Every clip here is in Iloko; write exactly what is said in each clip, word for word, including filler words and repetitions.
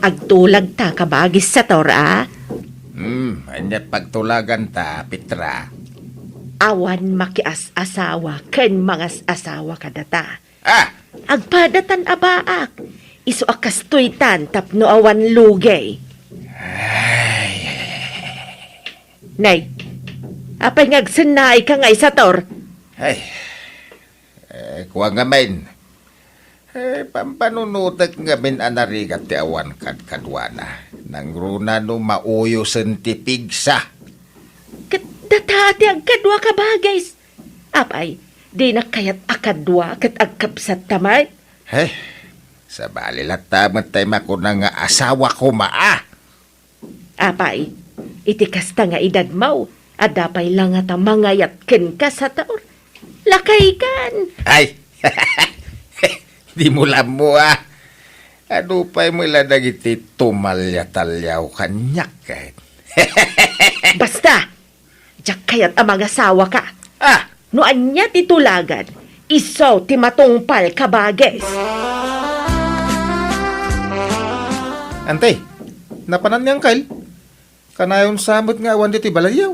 Agtulagta kabagis, Sator, a? Hmm, aniat pagtulaganta, Petra? Awan makias-asawa ken mangas-asawa kadata. Ah! Agpadatan a baak, isu a kastoytan tapno awan lugay. Ay. Nay, apay nga agsennaayka ngay, Sator? Ay, eh, kua ngamin. Eh, pampanunotek ngamin a narigat ti awan kadkaduana. Nangruna no mauyosen ti pigsa. Ket data ti agkadua kabagis. Apay, dinak kayat a kadua ket agkabsatta met? He, sabali latta met tay makuna nga asawa koma a. Apay, iti kasta nga edadmo, adda pay la ngata mangayat kenka, Sator? Lakaykan! Ay! Di mo lammo, a. Adu pay met la dagiti tumalia-taliaw kaniak, ket. Basta! Diak kayat a mangasawaka. Ah! No ania ti tulagan, isu ti matungpal kabagis. Ante, napanan ni Angkel? Kanayon sa met nga awan ditoy balayyo?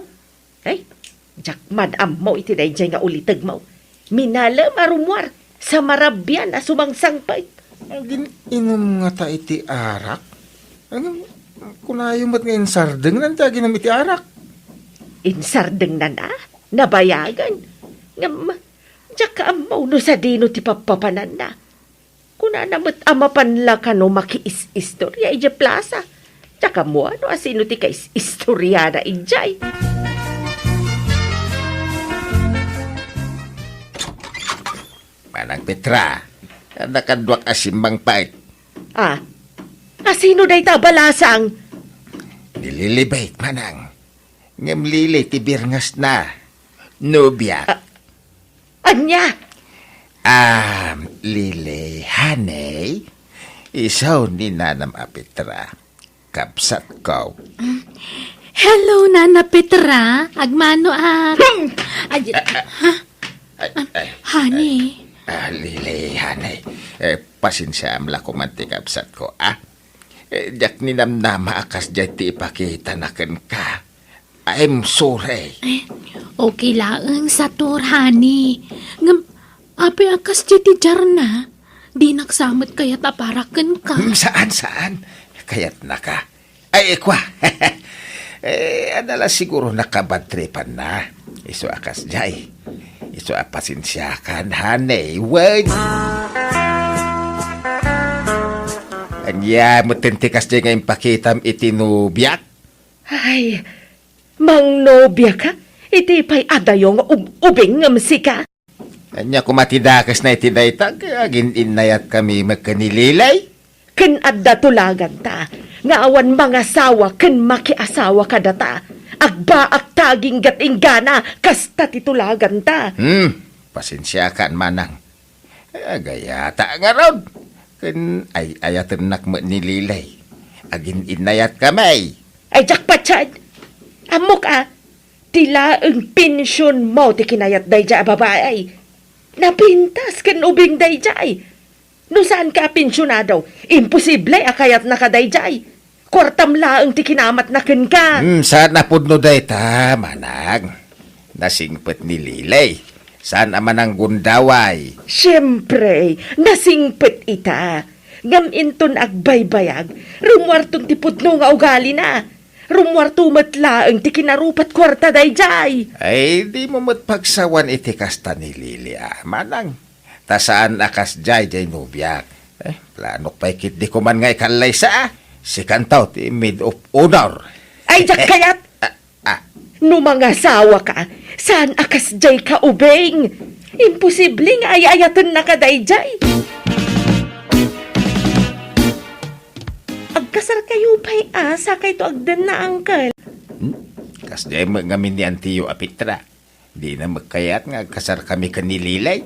Ay, diak man ammo iti daydiay nga ulitegmo. Minalem a rummuar, sa marabian a sumangsangpet. Agin-inum ngata iti arak? Ngem, kunayo met nga insardengnan ti aginum iti arak. Insardengnan a? Nabayagen. Ngem, diak ammo no sadino ti pappapananna. Kunana met a mapan la kano makiis-istorya idiay plasa. Diak ammo no asino ti kais-istoriana idiay. Manang Petra, adda kaduak a simmangpet. Ah, asino dayta a balasang? Ni Lilibet, manang. Ngem Lili ti birngesna. Nobia. Ah, ania? Ah, Lili, honey. Isu ni nanam a Petra. Kabsatko. Hello, Nana Petra. Agmano a... Ay, ha? Ay, ay, Honey. Ay, ah, Lili, honey. Eh, pasensiaam la koma ti kabsatko, ah. Eh, diak ninamnama a kasdiay ti ipakitana kenka. I'm sorry. Eh, okay laeng, Sator, honey. Ngem, apay a kasdiay ti diarna? Dinak sa met kayat a para kenka. Hmm, saan, saan? Kayatnaka. Ay, kua. Eh, adda la siguro nakabadtripanna. Isu a kasdiay. Isu a pasensiakan, honey. Wen. Ania metten ti kasdiay nga impakitam iti nobiak? Ay, mangnobiaka? Iti pay adayo nga ub-, ubing ngem sika? Ania koma ti dakesna iti dayta, agin-innayatkami met ken ni Lilay? Ken adda tulaganta nga awan mangasawa ken makiasawa kadata. Agbaakta aginggat inggana, kasta ti tulaganta. Hmm, pasensiakan, manang. Agayata ngarud. Ken ay-ayatennak met ni Lilay. Agin-innayatkami. Ay, diak patien. Ammok a, ti laeng pensionmo ti kinayat daydiay a babai. Napintas ken ubing daydiay. No saanka a pensionado, imposible a kayatnaka daydiay. Kuartam laeng ti kinamatna kenka. Hmm, saan a pudno dayta, manang. Nasingpet ni Lilay. Saan a mananggundaway. Siempre, nasingpet ita. Ngem inton agbaybayag, rummuarton ti pudno nga ugalina. Rummuarto met laeng ti kinarupat kuarta daydiay. Ay, dimo met pagsawan iti kasta ni Lili a, manang. Ta saan a kasdiay diay nobiak. Eh, planok pay ketdi koman nga ikallaysa, a. Sikanto ti maid of honor. Ay, diak kayat! Ah, ah. No mangasawaka, saan a kasdiay ka ubing? Imposible nga ay-ayatennaka daydiay. Agkasarkayo pay a, sakayto agdenna, Uncle. Hmm? Kasdiay met ngamin ni Antiyo a Petra. Dina met kayat nga agkasarkami ken ni Lilay.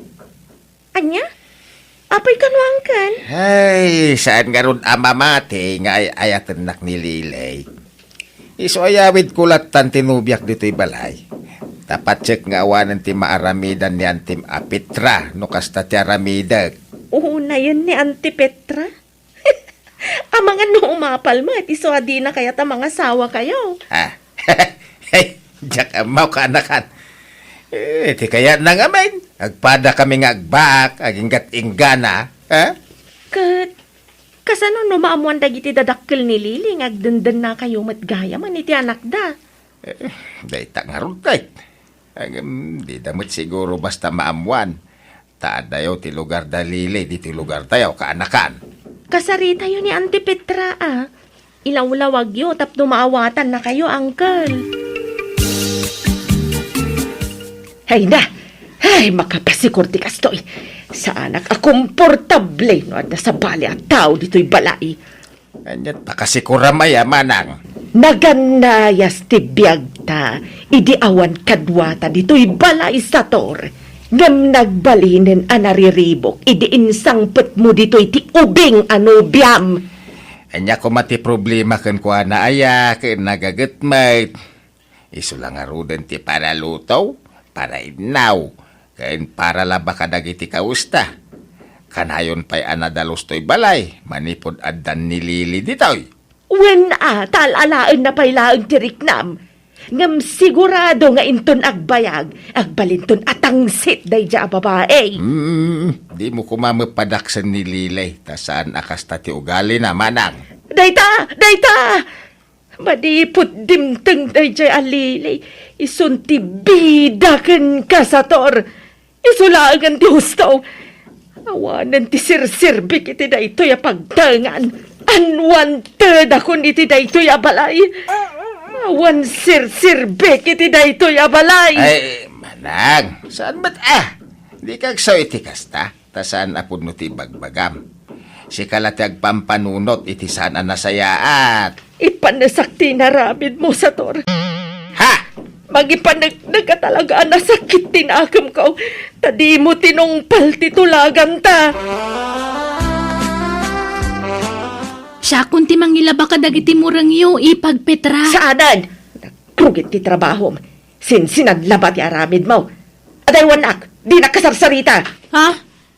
Ania? Apay kano, Uncle? Ay, saan ngarud a mamati nga ay-ayatennak ni Lilay. Isu a yawidko lattan ti nobiak ditoy balay. Ta patiek nga awanen ti maaramidan ni Antim a Petra no kasta ti aramidek. Unayen ni Anti Petra? Amangan no umapal met, isu a dina kayat a mangasawakayo. Ah, hey, diak ammo, kaanakan. Eh, ti kayatna ngamin, agpada kami nga agbaak, aginggat inggana, ha? Ket, kasano no maammoan dagiti dadakkel ni Lily nga agdendennakayo met gayam iti anakda? Eh, dayta ngarud, ket. Ngem, dida met siguro basta maammoan. Ta addayo ti lugar da Lily ditoy lugartayo, kaanakan. Kasaritayo ni Auntie Petra, a. Ilawlawagyo tapno maawatannakayo, Uncle. Ay na! Ay, makapasikor ti kastoy. Saanak a komportable no adda sabali a tao ditoy balay. Ania't pakasikuram aya, manang? Nagannayas ti biagta idi awan kaduata ditoy balay, Sator. Ngem nagbalinen a nariribuk idi insangpetmo ditoy ti ubing a nobiam. Ania koma ti problema kenkuana aya ken nagaget met? Isu la ngaruden ti paraluto, parainnaw, ken paralaba kadagiti kawesta. Kanayon pay a nadalus toy balay manipud addan ni Lily ditoy. Wen a, ta al-alaenna pay laeng ti riknam. Ngem sigurado nga inton agbayag, agbalinton a tangsit daydiay a babai. Hmm, dimo koma met padaksen ni Lily, ta saan a kasta ti ugalina, manang. Dayta! Dayta! Manipud dimteng daydiay a Lily, isun ti bida kenka, Sator. Isu laengen ti husto. Awanen ti serserbik iti daytoy a pagtengan. Unwantedakon iti daytoy a balay. Awan serserbik iti daytoy a balay. Ay, manang, saan met a? Dika agsao iti kasta. Ta saan a pudno ti ibagbagam. Sika la ti agpampanunot iti saan a nasayaat. Ipanasak ti inaramidmo, Sator. Ha? Mangipaneknek a talaga a nasakit ti nakemko, ta dimo tinungpal ti tulaganta. Siakon ti mangilaba kadagiti murengyo, Ipag Petra. Saanen! Nagrugit ti trabahom. Sinsinan labat ti aramidmo. Adaywannak, dinak kasarsarita. Ha?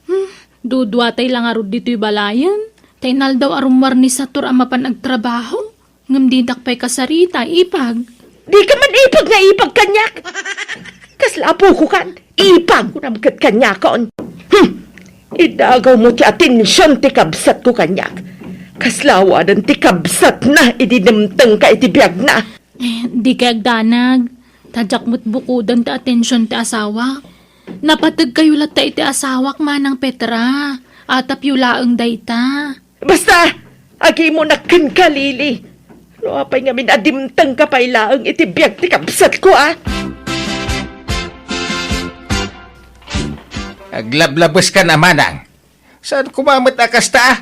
Hmm, duduatay la ngarud ditoy balayen. Ta inaldaw a rummuar ni Sator a mapan agtrabaho. Ngem dinak pay kasarita, Ipag. Dika man ipag nga ipag kaniak. Kasla apokokan, ipag kunam ket kaniakon. Hmm. Idagawmo ti atension ti kabsatko kaniak. Kasla awanen ti kabsatna idi nemtengka iti biagna. Eh, dikay agdanag. Ta diak met bukoden ti atension ti asawak. Napategkayo latta iti asawak, Manang Petra. Atapyo laeng dayta. Basta! Agimonak kenka, Lily. No apay ngamin a dimtengka pay laeng iti biag ti kabsatko, a? Aglablabeska, manang. Saan koma met a kasta, a?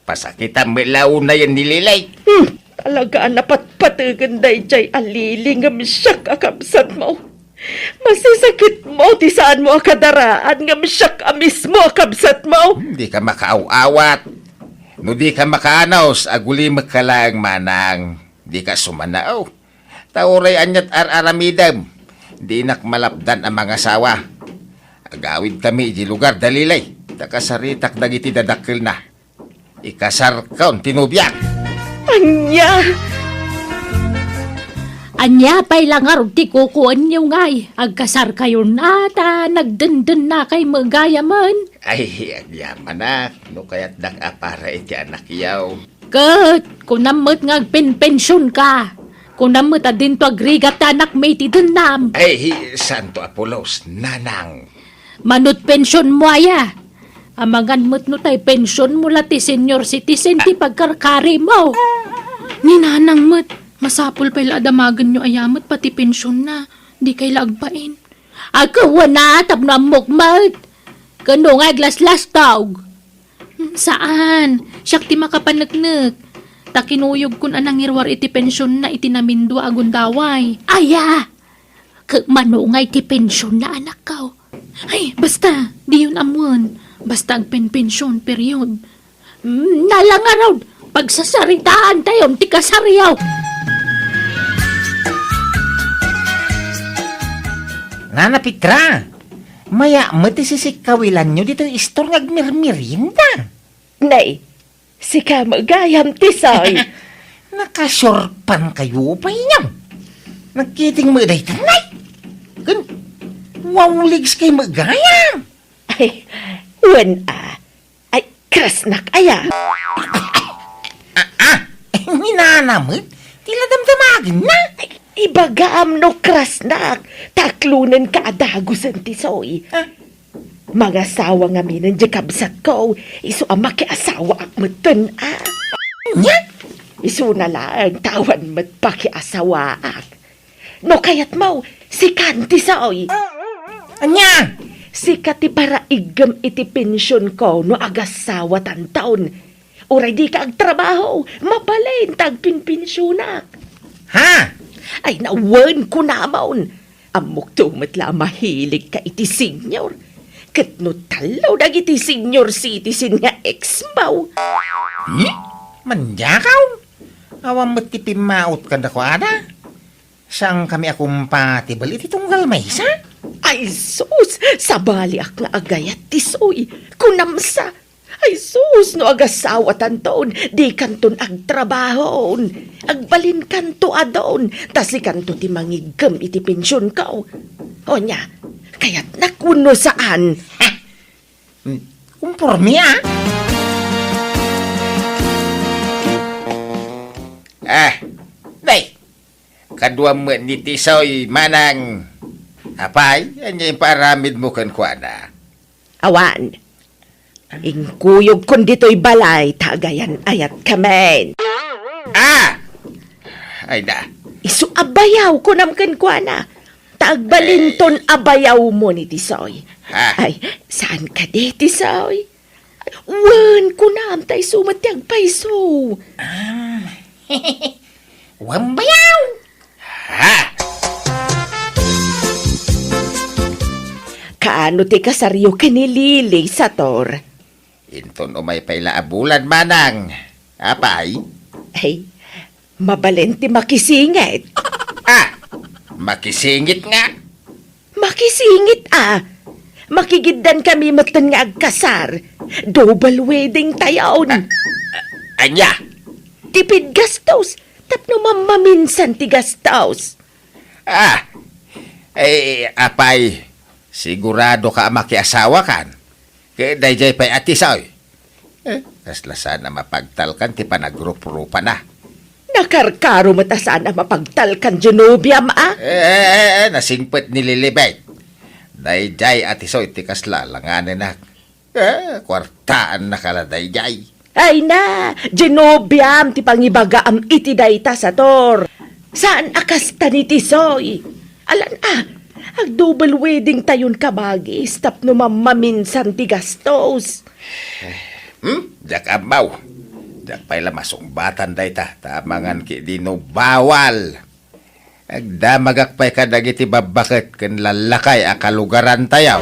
Pasakitam met la unayen ni Lily. Hmm, talaga a napatpategen daydiay a Lily ngem siak a kabsatmo. Masisakitmo ti saanmo a kadaraan ngem siak a mismo a kabsatmo. Dika makaaw-awat. No dika makaanus, agulimekka laeng, manang. Dika sumanaw. Ta uray aniat ar-aramidem, dinak malapdan a mangasawa. Agawidkami idiay lugar da Lily, ta kasaritak dagiti dadakkelna. Ikasarkon ti nobiak. Ania? Ania pay la ngarud ti kukuenyo ngay? Agkasarkayon a ta nagdendennakay met gayamen. Ay, agyamanak, no kayatdak a para iti anakyo. Ket, kunam met nga agpenpensionka. Kunam met a dinto agrigat ti anakmi iti dennam. Ay, santo a pulos, nanang. Mano't pensionmo aya? Amangan met no tay pensionmo la ti senior citizen ti pagkarkarimo. Ni nanang met, masapul pay la a damagenyo aya met pati pensionna. Dikay la agbain. Agkuana tapno ammok met. Ken no nga aglaslastog. Hmm, saan. Siak ti makapaneknek. Ta kinuyogkon a nangiruar iti pensionna iti namindua a gundaway. Aya! Ket mano nga iti pensionna, anakko? Ay, basta, diyon ammoen. Basta agpenpension, period. Hmm, nalangarod, pagsasaritaantayon ti kasaryo. Nana Petra, maya met ti sisikkawilanyo ditoy istor nga agmirmirienda. Nay, Sika met gayam, Tisoy. Nakasurpan kayo pay, Nyam. Nagkiting met dayta, nay. Ken, wawligs kay met gayam. Ay, wen a. Ay, krasnak aya. Ah, ah. Ni nana met, ti la damdamagenna. Ay, ibagam no krasnak, ta aklonenka a dagusen, Tisoy. Ah. Mangasawa ngaminen diay kabsatko, isu a makiasawaak metten a. Nya? Isuna laeng ta awan met pakiasawaak. No kayatmo, sikan, Tisoy. Ania? Sika ti paraiggem iti pensionko no agasawatanton. Uray dika agtrabaho, mabalin ta agpenpensionak. Ha? Ay, nawen, kunamon. Ammokto met la a mahiligka iti senior. Ket no tallo dagiti senior citizen nga ex-mo. Hmm? Mandiakaw? Awan met ti pimmaot kadakuada. Saankami a compatible iti tunggal maysa? Ay sus! Sabaliak nga agayat, Tisoy. Kunamsa. Ay sus, no agasawatanton, dikanton agtrabahon. Agbalinkanto adun, ta sikanto ti mangiggem iti pensionko. Ania, kayatnak wenno saan? Hmm, kumporme, ah. Ah, nay, kaduam met ni Tisoy, manang. Apay, ania imparamidmo kenkuana? Awan. Inkuyogkon ditoy balay ta agayan-ayatka met. Ah! Ay na. Isu a bayaw, kunam kenkuana. Ta agbalinton a bayawmo ni Tisoy. Ha? Ay, saan kadi, Tisoy? Wen, kunam, ta isu met ti agpayso. Ah. Wen bayaw! Ha? Kaano ti kasaryo ken ni Lily, Sator? Inton umay pay la a bulan, manang. Apay? Ay, mabalin ti makisingit. Ah, makisingit nga? Makisingit a. Makigiddan kami metten nga agkasar. Double wedding tayon. Ah, ah, ania? Tipid gastos. Tapno mammaminsan ti gastos. Ah, eh, apay, sigurado ka a makiasawa kan? Ket daydiay pay a Tisoy. Eh, kasla saan a mapagtalkan ti panagruprupana. Nakarkaro met a saan a mapagtalkan, Genobiam, a? Eh, eh, eh, eh, nasingpet ni Lilibet. Daydiay a Tisoy ti kasla alanganenak. Eh, kuartaannaka la daydiay. Ay na, Genobiam ti pangibagaam iti dayta, Sator. Saan a kasta ni Tisoy? Alan a, ag-double wedding tayon kabagis tapno mammaminsan ti gastos. Hmm? Diak ammo. Diak pay la masungbatan dayta, ta amangan ketdi no bawal. Agdamagak pay kadagiti babbaket ken lallakay a kalugarantayo.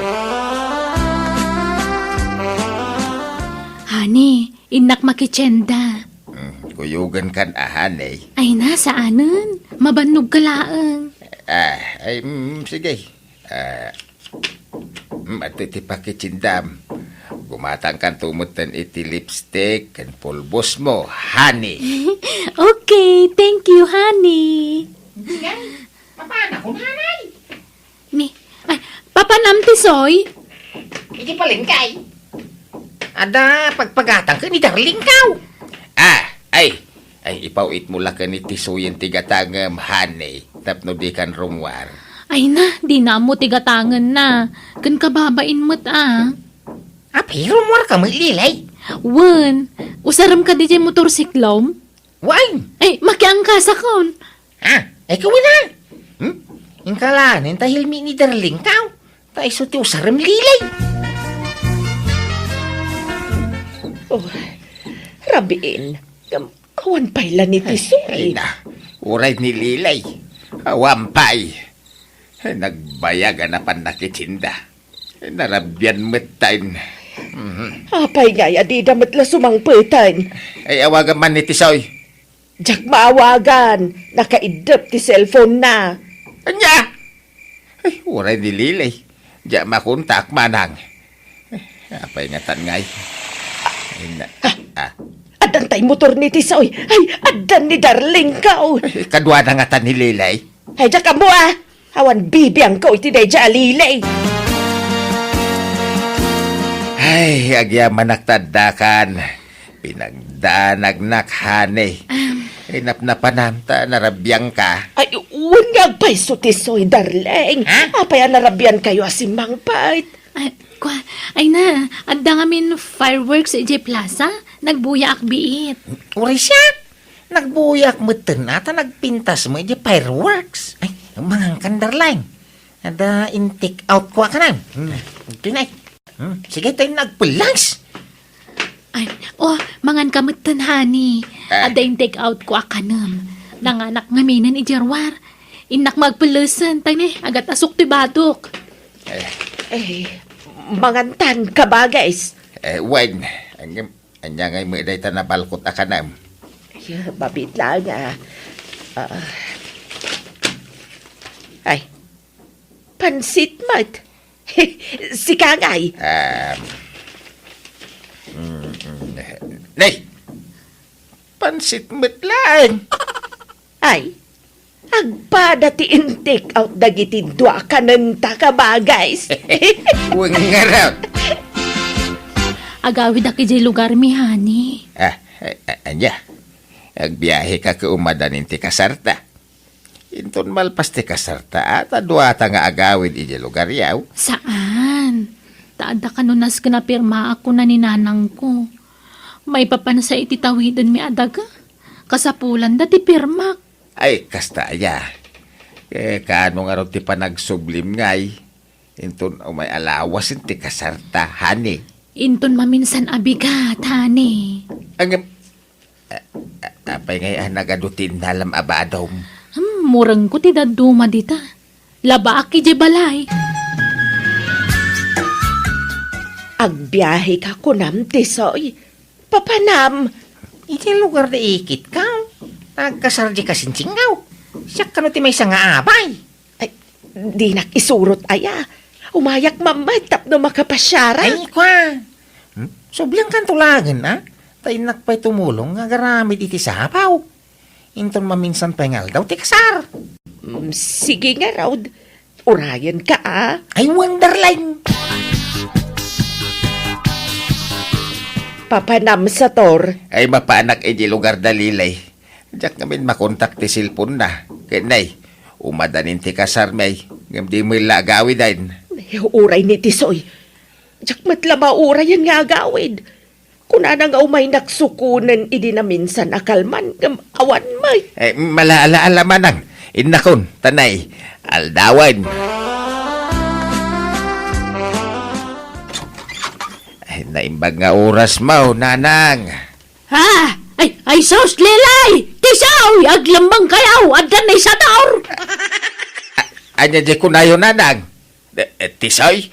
Honey, innak makitienda. Hmm, kuyogen kan a, honey. Ay na, saanen. Mabannogka laeng. Ah, ay, mm, sige. Ah, mm, adtoy ti pakitiendam. Gumatangkanto metten iti lipstick ken pulbosmo, honey. Okay, thank you, honey. Sige, papanakon, honey. Ni, ay, papanam, Tisoy? Iti palengke. Adda pagpagatangko ni darlingko. Ah, ay, ay, ipaw-itmo la ken ni Tisoyen ti gatangem, honey, tapno dikan rummuar. Ay na, dina ammo ti gatangenna. Ken kababain met a. Apay, rummuarka met, Lilay? Wen, usarem kadi diay motorsiklom? Wen. Ay, makiangkasakon. Ah, ay, kawina. Hmm? Inka laeng ta helmet ni darlingko. Ta isu ti usarem, Lilay. Oh, rabiin. Ngem awan pay la ni Tisoy. Ay, na. Uray ni Lilay. Awan pay. Nagbayag a napan nakitienda. Narabian metten. Mhm. Apay ngay a dida met la sumangpeten? Ay, awagan man ni Tisoy. Diak maawagan. Nakaiddep ti cellphone na. Ania? Ay, uray ni Lilay. Diak makontak, manang. Ay, apay ngatan ngay? Ay, na, ah. Adda tay motor ni Tisoy. Ay, addan ni Darling ko. Ay, kaduana ngata ni Lilay. Ay, diak ammo, a. Awan bibiangko iti daydiay a Lilay. Ay, agyamanak ta addakan. Pinagdanagnak, honey. Am. Ay, napnapanam ta narabiangka. Ay, wen nga agpayso, Tisoy, darling. Ha? Apay a narabiankayo a simmangpet? Ay, kua, ay na, adda ngamin fireworks idiay plaza. Nagbuyaak biit. Uray siak, nagbuyaak metten a ta nagpintas mo idiay fireworks. Ay, mangankan, darling. Adda in-take out ko a kanan. Hmm, okay na eh. Hmm, sige, tayo nagpulas. Ay, oh, manganka metten, honey. Ah. Adda in-take out ko a kanem. Nanganak ngaminen idiay ruar. Innak magpelesen, tay ne, agat-asok ti batok. Eh. Eh, mangantan, kabagis. Eh, wen, ania ngay met dayta nabalkot a kanem? Ay, mabiit laeng, a. Ah. Ay, pansit met. Sika ngay. Um, mm, mm, nay! Pansit met laeng. Ay, agpada ti in-take out dagiti dua a kanenta, kabagis. Wen ngarud. Agawidak idiay lugarmi, honey. Ah, a-, a-, ania? Agbiaheka ket umadanin ti kasarta? Inton malpas ti kasarta, a, ta duata nga agawid idiay lugaryo. Saan. Ta adda kano nasken a pirmaak, kuna ni nanangko. Maipapan sa iti tawidenmi a daga. Kasapulanda ti pirmak. Ay, kasta aya. Eh, kaano ngarud ti panagsublim ngay? Inton umay a lawasen ti kasarta, honey. Inton maminsan a bigat, honey. Ngem, a-, a-, apay ngay a nagadu ti innalam a badom? Hmm, murengko ti dadduma dita. Labaak idiay balay. Agbiaheka kunam, Tisoy. Papanam. Idiay lugar da ikitka. Nagkasar di kasinsingaw. Siak kano ti maysa nga abay. Ay, dinak isurot aya. Umayak man met tapno makapasiarak. Ay, kua. Hmm? Subliangkanto laengen, a? Ta innak pay tumulong nga agaramid iti sapaw. Inton maminsan pay nga aldaw ti kasar. Mm, sige ngarud. Urayenka, a. Ay, wen, darling. Papanam, Sator. Ay, mapaanak idiay lugar da Lilay. Diak ngamin makontak ti cellphone-na. Ket nay, umadanin ti kasarmi, ngem di met la agawiden. Uray ni Tisoy. Diak met la maurayen nga agawid. Kunana nga umaynak sukonen idi naminsan a kalman, ngem awan met. Eh, malaala-ala manang. Innakon, ta nay, aldawen. Ay, naimbag nga oras mo, nanang. Ha? Ay, ay, sus, Lilay! Tisoy! Aglemmengkayo! Adda ni Sator! A-, ania di kunayo, nanang? Eh, eh, Tisoy?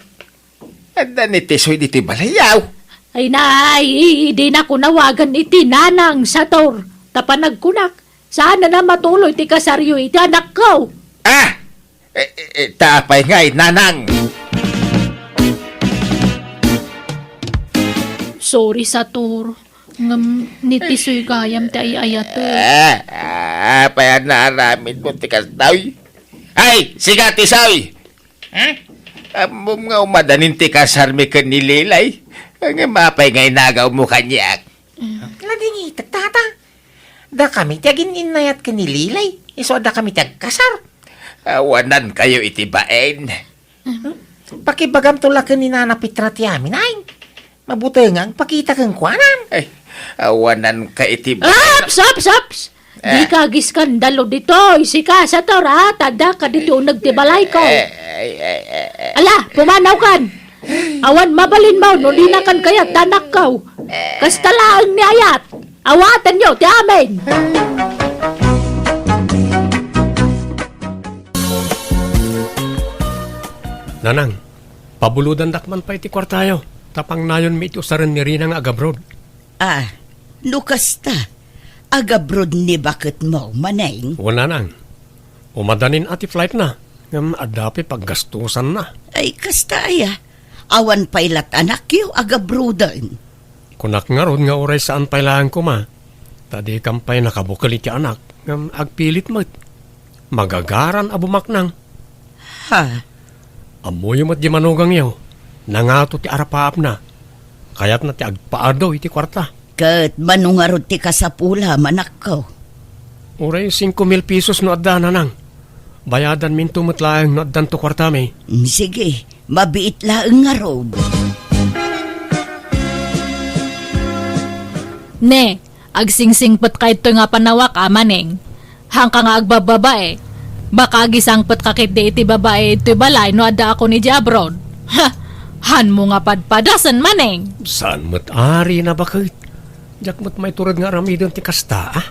Adda ni Tisoy ditoy balayyo. Ay, nay, i-, idinako nawagan iti nanang, Sator. Ta panagkunak, saan a matuloy ti kasaryo iti anakko. Ah! Eh, eh, eh, ta apay ngay, nanang? Sorry, Sator. Ngem ni Tisoy gayam ti ay-ayatek. Ah, ah, apay a naaramidmo ti kastoy? Ay, siga, Tisoy! Hmm? Ammom nga umadanin ti kasarmi ken ni Lilay. Ngem apay nga inagawmo kaniak? Nadingitek, tata. Dakami ti agin-innayat ken ni Lilay. Isu a dakami ti agkasar. Awanankayo iti bain. Hmm? Pakibagamto la ken ni Nana Petra ti amin, ay. Mabutengan, pakita kenkuana. Ay, awananka iti ba- Aps, aps, aps! Eh. Dika agiskandalo ditoy, sika, Sator, a, ta addaka ditoy uneg ti balayko. Eh, ay, ay, ay, ay. Ala, pumanawkan. Awan mabalinmo no dinakan kayat ti anakko. Kasta laeng ni ayat. Awatenyo ti amin. Nanang, pabulodandak man pay ti kuartayo, ta pangnayonmi iti usaren ni Rina nga agabroad. Ah, no kasta, agabroad ni baketmo, Maneng? Wen, nanang. Umadanin a ti flightna, ngem adda pay paggastusanna. Ay, kasta aya. Awan pay lat anakyo agabroaden. Kunak ngarud nga uray saan pay laeng koma, Ta dikam pay nakabukel iti anak, ngem agpilit met. Magagaran a bumaknang. Ha? Ammoyo met di manugangyo, nangato ti arapaapna. Kayatna ti agpaadu iti kuarta. Ket mano ngarud ti kasapula, manakko? Uray singko mil pesos no adda, nanang. Bayadanminto met laeng no addanto kuartami. Mm, sige, mabiit laeng ngarud. Ne, agsingsingpetka itoy nga panawak a, Maneng. Hanka nga agbababae. Baka agisangpetka ketdi iti babae itoy balay no addaakon idiay abroad. Ha! Hanmo nga padpadasen, Maneng. Saan met ari na baket? Diak met maitured nga aramiden ti kasta, a?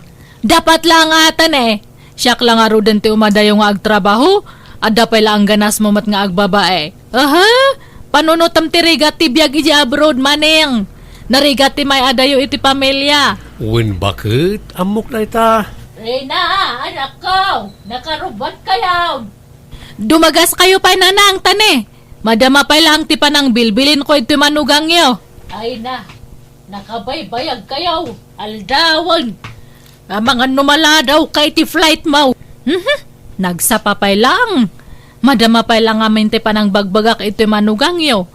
Dapat la nga atan, e. Siak la ngaruden ti umadayo nga agtrabaho, adda pay la angganasmo met nga agbabae. Aha! Panunotem ti rigat ti biag idiay abroad, Maneng. Narigat ti may-adayo iti pamilia. Wen baket, ammok dayta. Rina, anakko, nakarubat kayo. Dumagas kayo pay, nanang, tane. Madama pay laeng ti panangbilbilin ko iti manugangyo. Ay na, nakabaybayag kayo. Aldawen. Amangan no maladaw ka iti flight mo. Mhm. Nagsapa pay lang. Madama pay lang ngamin ti panangbagbagak iti manugangyo.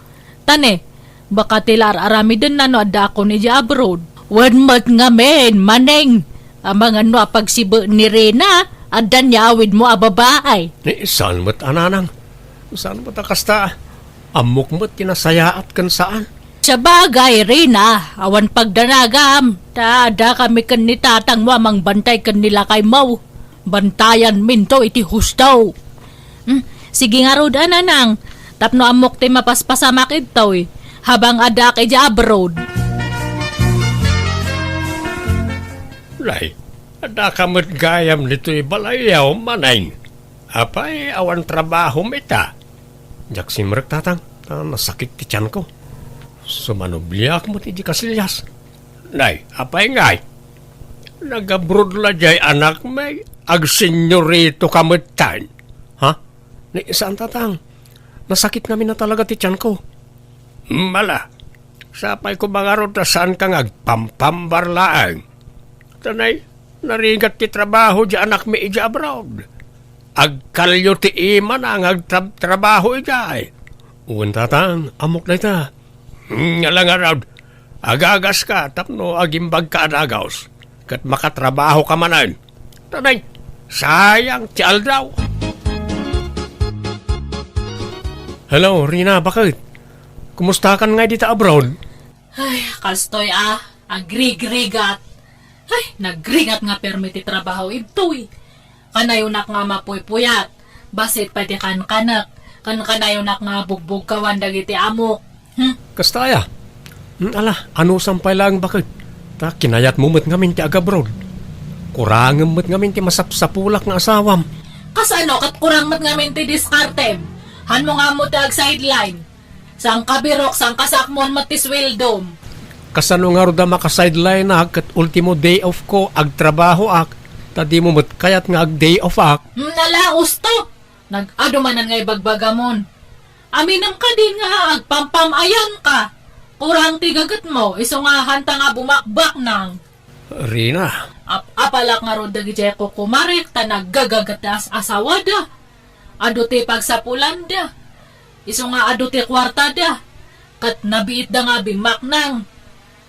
Tane, baka ti la ar-aramidenna no addaakon idiay abroad. Wen met ngamin, Maneng. Amangan no apagsibe ni Rina, adda ni awidmo a babae. Ni, saan met a, nanang? Saan met a kasta? Ammok met ti nasayaat ken saan. Sabagay, Rina, awan pagdanagam. Ta adda kami ken ni tatangmo a mangbantay ken ni lakaymo. Bantayanminto iti husto. Hmm, sige ngarud a, nanang, tapno ammok ti mapaspasamak idtoy, habang addaak idiay abroad. Nay, addaka met gayam ditoy balayyo, Maneng. Apay, awan trabahom ita? Diak simrek, tatang, ta nasakit ti tianko. Sumanubliak met iti kasillas. Nay, apay ngay? Nag-abroad la diay anakmi, agsenyorito ka metten. Ha? Ni, saan, tatang. Nasakit ngamin a talaga ti tianko. Mala, sapay ko mangarud ta saanka nga agpampambar laeng. Ta nay, narigat ti trabaho diay anakmi idiay abroad. Agkalyo ti imana nga agtrab-, trabaho idiay. Wen, tatang, ammok dayta. Hmm, ala ngarud, agagaska tapno agimbagka a dagus, ket makatrabahoka manen. Ta nay, sayang ti aldaw. Hello, Rina, baket? Kumustakan ngay dita abroad? Ay, kastoy a, agrigrigat. Ay, nagrigat nga permi ti trabaho idtoy. Kanayonak nga mapuypuyat, bassit pay ti kankanek, ken kanayonak nga bugbugkawan dagiti amok. Hmm? Kasta aya? Hmm, ala, anusam pay laeng baket. Ta kinayatmo met ngamin ti agabroad. Kurangem met ngamin ti masapsapulak nga asawam. Kasano ket kurang met ngamin ti diskartem? Hanmo nga ammo ti ag-sideline. Sangkabirok, sangkasakmon met ti suweldom. Kasano ngarud a maka-sideline-ak ket ultimo day off ko, agtrabahoak, ta dimo met kayat nga ag-day off-ak? Hmm, nala, usto! Nag-adu manen nga ibagbagamon. Aminem kadi nga agpampam-ayanka. Kurang ti gagetmo, isu nga hanta nga bumakbaknang. Rina. Ap-apalak ngarud dagidiay kukumarek ta naggagagat ti as-asawada. Adu ti pagsapulanda. Isu nga adu ti kuartada. Ket nabiitda nga bimmaknang.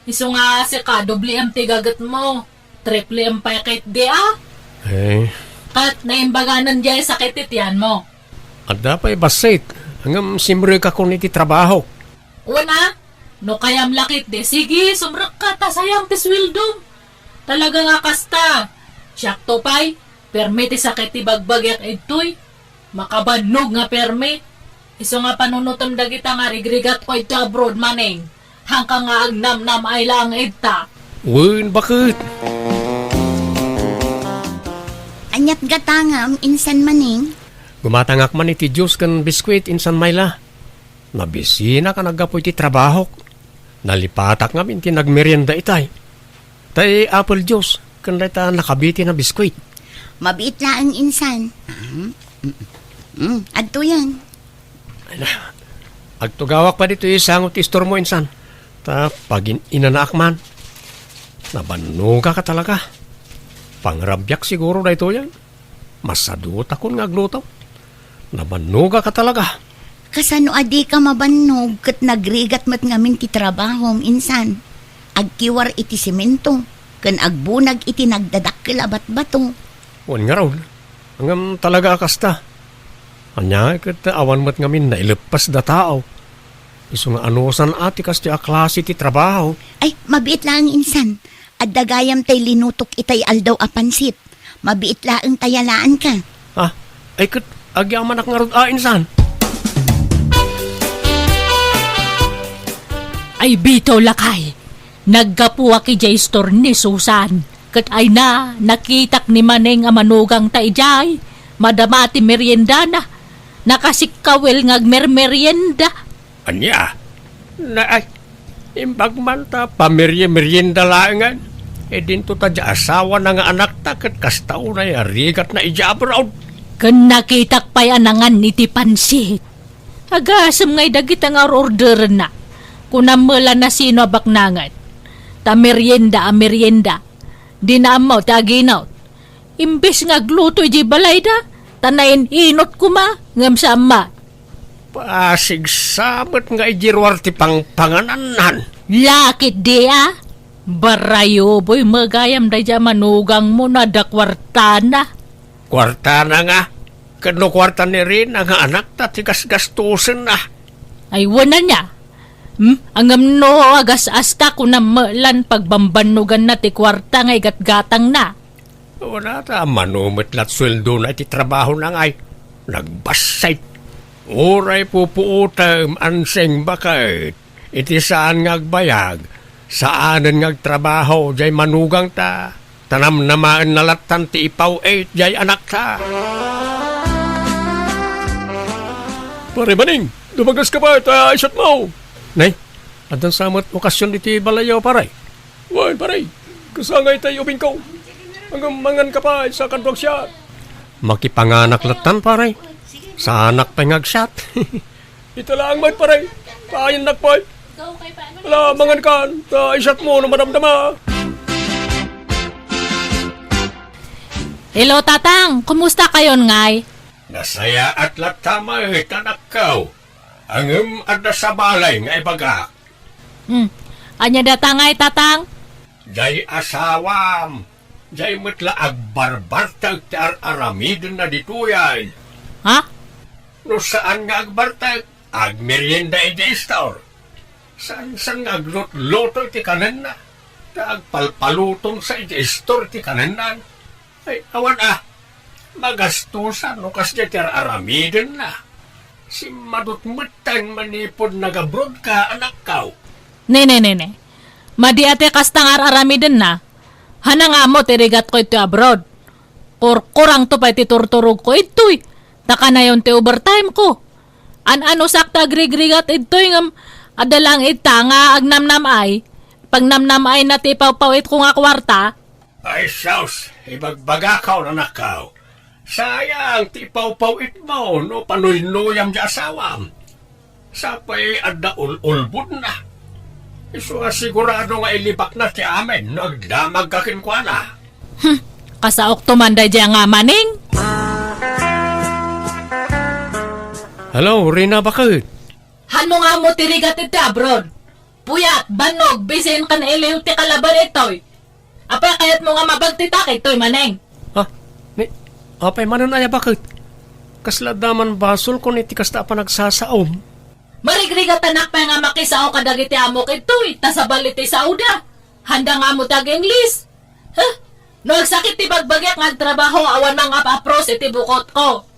Isu nga sika, doble M ti gagetmo. Triple M pay ketdi a. Eh. Ket naimbaganan diay sakit ti tianmo. Adda pay bassit. Ngem simrekakon iti trabaho. Una, no kayam la ketdi, sige, sumrekka ta sayang ti suweldom. Talaga nga kasta. Siakto pay, permi ti sakit ti bagbagiak idtoy. Makabannog nga permi. Isu nga panunotem dagita nga rigrigatko idto abroad, Maneng. Hanka nga agnamnam-ay laeng idta. Wen, baket? Aniat gatangam, insan, Maneng? Gumatangak man iti juice ken biskuit, insan Myla. Nabisinak a naggapu iti trabahok. Nalipatak ngamin ti nagmerienda itay. Tay apple juice, ken dayta nakabiti na biskuit. Mabiit laeng, insan. Mm, mm, mm. Adtoyen. Ay na, agtugawak pay ditoy sango ti istormo, insan. Ta pagin-inanaak man. Nabannogaka talaga. Pangrabiak siguro daytoyen. Masadutakon nga agluto. Nabannogaka talaga. Kasano a dika mabannog ket nagrigat met ngamin ti trabahom, insan? Agkiwar iti semento, ken agbunag iti nagdadakkel a batbato. Wen ngarud, ngem talaga a kasta. Ania ket awan met ngamin naileppas da tao. Isu nga anusan a ti kastoy a klase ti trabaho. Ay, mabiit laeng, insan. Adda gayam tay linutok itay aldaw a pansit. Mabiit laeng ta yalaanka. Ah, ay ket agyamanak ngarud a, insan. Ay, bitaw, lakay. Naggapuak idiay istor ni Susan. Ket ay na, nakitak ni Maneng a manugangta idiay. Madama ti meriendana. Nakasikkawil nga agmermerienda. Ania? Na, ay, imbag man ta pamerye-meryenda laengen. E dinto ta di asawana nga anakta ket kasta unay a rigatna idiay abroad. Ken nakitak pay a nangan iti pansit. Agasem ngay dagita nga or-orderenna. Kunam met la no sino a baknangen. Ta merienda a merienda. Dina ammo ti aginot. Imbes nga agluto idiay balayda, ta nain-inot koma, ngem saan met. Pasigsa met nga idiay ruar ti pangpanganannan. Lakit di a? Barayo, boy, met gayam daydiay a manugangmo no adda kuartana. Kuartana nga? Ket no kuarta ni Rina nga anakta ti gasgastosenna? Ay, wen ania? Hmm? Ngem no agas-asta, kunam met la pagbambannoganna ti kuarta nga igatgatangna. Wen a ta, mano met la ti sueldona iti trabahona ngay? Nagbassay. Uray pupuotem, Anseng, baket. Iti saan nga agbayag, saanen nga agtrabaho diay manugangta, ta namnamaenna lattan ti ipaw-it diay anakta. Pare Maneng, dumagaska pay ta isatmo. Nay, addan sa met okasion iti balayyo, pare? Wen, pare. Kasta nga itay ubingko. Ngem manganka pay sa kaduak siat. Makipanganak lattan, pare. Saanak pay nga agsiat. Ita laeng met, pare. Payennak pay. Ala, mangankan. Ta isatmo no madamdama. Hello, Tatang. Kumusta kayon ngay? Nasayaat latta met, anakko. Ngem adda sa balay nga ibagak. Hmm. Ania dayta ngay, Tatang? Diay asawam, diay met la agbarbartek ti ar-aramidenna ditoyen. Ha? No saan nga agbartek, agmerienda idiay istor. Saan-saan nga aglutluto iti kanenna, ta agpalpalutonsa iti istor iti kanennan. Ay, awan a, magastosan no kasdiay ti ar-aramidenna. Simmadut metten manipud nag-abroad ka, anakko. Ne, ne, ne, ne. Madi a ti kasta nga ar-aramidenna. Hanna nga ammo ti rigatko iti abroad. Kurkurangto pay ti turturogko idtoy. Ta kanayon ti overtime ko. An-anusak ti agrigrigat idtoy ngem adda laeng ita nga agnamnam-ay. Pagnamnam-ayna ti ipawpaw-itko nga kuarta. Ay sus, ibagbagakon, anakko. Sayang ti ipawpaw-itmo no panuynuyam ti asawam. Sapay adda ul-ulbodna. Isu nga sigurado nga ilibakna ti amin no agdamagka kenkuana. Hmm, kasaokto man daydiay nga Maneng. Hello, Rina, baket? Hanno nga ammo ti rigat iti abroad? Puyat, bannog, bisin ken iliw ti kalaban itoy. Apay kayatmo nga mabagtitak itoy, Maneng? Ha? Ni, apay manen aya, baket? Kasla adda man basolkon iti kasta a panagsasaom? Marigrigatanak pay nga makisao kadagiti amok itoy, ta sabali ti saoda. Handa nga ammo ti ag-Ingles. Huh? No agsakit ti bagbagiak nga agtrabaho, awan mangap-apros iti bukotko.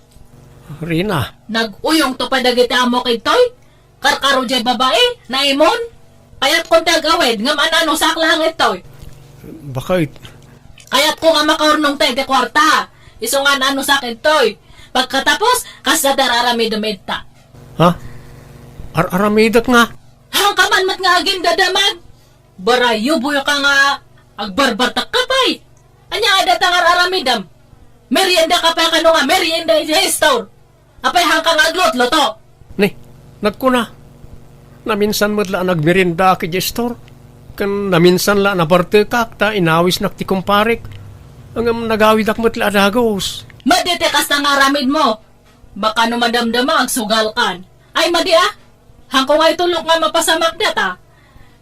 Rina. Nag-uyongto pay dagiti amok itoy? Karkaro jay babai, naimon. Kayatkon ti agawid, ngem an-anusak laeng itoy. Baket? Kayatko nga makaurnongta iti kuarta. Isu nga an-anusak itoy. Pagkatapos, kasta ti ar-aramidem ita. Ha? Ar-aramidek nga? Hanka man met nga agindadamag. Barayo, boy, ka nga agbarbartak ka pay. Ania nga dayta nga ar-aramidem? Merienda ka pay kano nga merienda iti store? Apay hanka nga aglutluto? Ni, nagkuna, naminsan met la a nagmeriendaak iti store. Ken naminsan la nabartekak ta inawisnak ti kumparek. Ngem nagawidak met la a dagus. Madi ti kasta nga aramidmo. Baka no madamdama, agsugalkan. Ay, madi, a. Haanko nga itulok nga mapasamak data.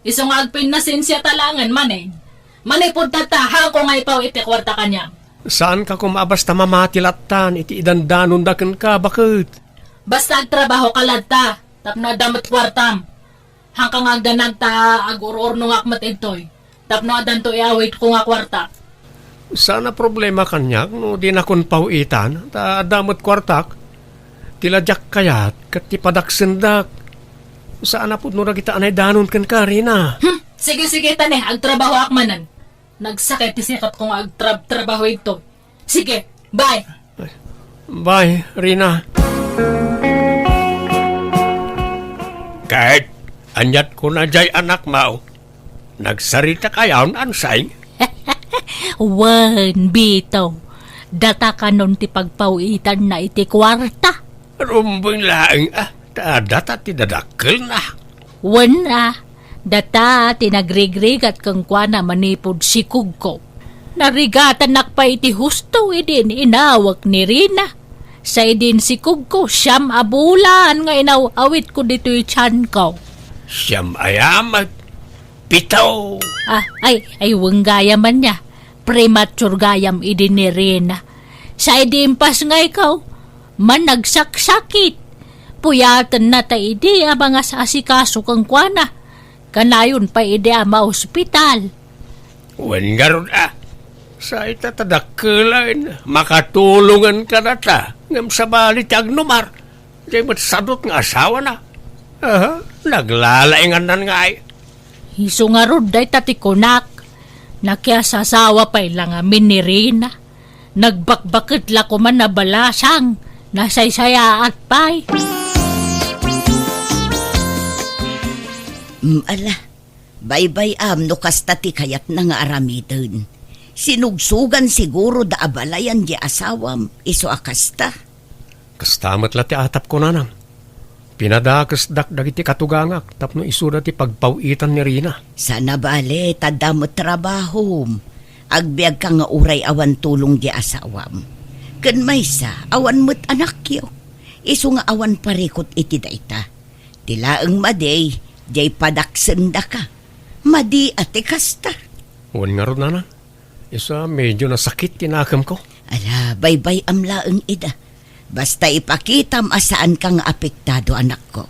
Isu nga agpinnasensia ta laengen manen. Manipud tatta, haanko nga ipaw iti kuarta kaniam. Saanka koma a basta mamati lattan iti idandanonda kenka, baket? Basta agtrabahoka latta, tapno adda met kuartam. Haanka nga agdanag ta agur-urnongak met ditoy, tapno addanto iawidko nga kuarta. Saan a problema kaniak no dinakon paw-itan, ta adda met kuartak. Ti la diak kayat ket ti padaksendak. Saan a pudno dagita a naidanon kenka, Rina. Hmm, sige, sige, ta ne, agtrabahoak manen. Nagsakit ti sikapko nga agtrab-trabaho ditoy. Sige, bye. Bye, Rina. Ket, aniat kuna jay anakmo? Nagsarita kayon, Ansay? Wen, Bito. Data kanon ti pagpaw-itanna iti kuarta. Rumbeng laeng, a, ta data ti dadakkelna. Wen a, data ti nagrigrigat kenkuana manipud sikugko. Narigatanak pay iti husto idin inawek ni Rina. Sa idin sikugko, siam a bulan nga inaw-awitko ditoy tianko. Siam aya met? Pito! Ah, ay, ay, wen gayam ania. Premature gayam idi ni Rina. Sa idi impas nga ikaw, managsaksakit. Puyatenna ta idi a mangas-asikaso kenkuana. Kanayon pay idi a maospital. Wen ngarud a, sa ita ta dakkelen, makatulongen kadata, ngem sabali ti agnumar. Jay met sadut nga asawana. Aha, naglalaingannan nga ay. Isu ngarud dayta ti kunak. Nakiasasawa pay la ngamin ni Rina. Nagbakbaket la koman a balasang. Nasaysayaat pay. Mm, ala, baybay-am no kasta ti kayatna nga aramiden. Sinugsugan siguro da a balayan di asawam, isu a kasta. Kasta met la ti atapko, nanang. Pinadakesdak dagiti katugangak tapno isuda ti pagpaw-itan ni Rina. Sana bale, ta adda met trabahom. Agbiagka nga uray awan tulong di asawam. Ken maysa, awan met anakyo. Isu nga awan parikut iti dayta. Ti laeng madi, jay padaksendaka. Madi a ti kasta. Wen ngarud, nanang. Isu a medio nasakit ti nakemko. Ala, baybay-am laeng ida. Basta ipakitam a saanka nga apektado, anakko.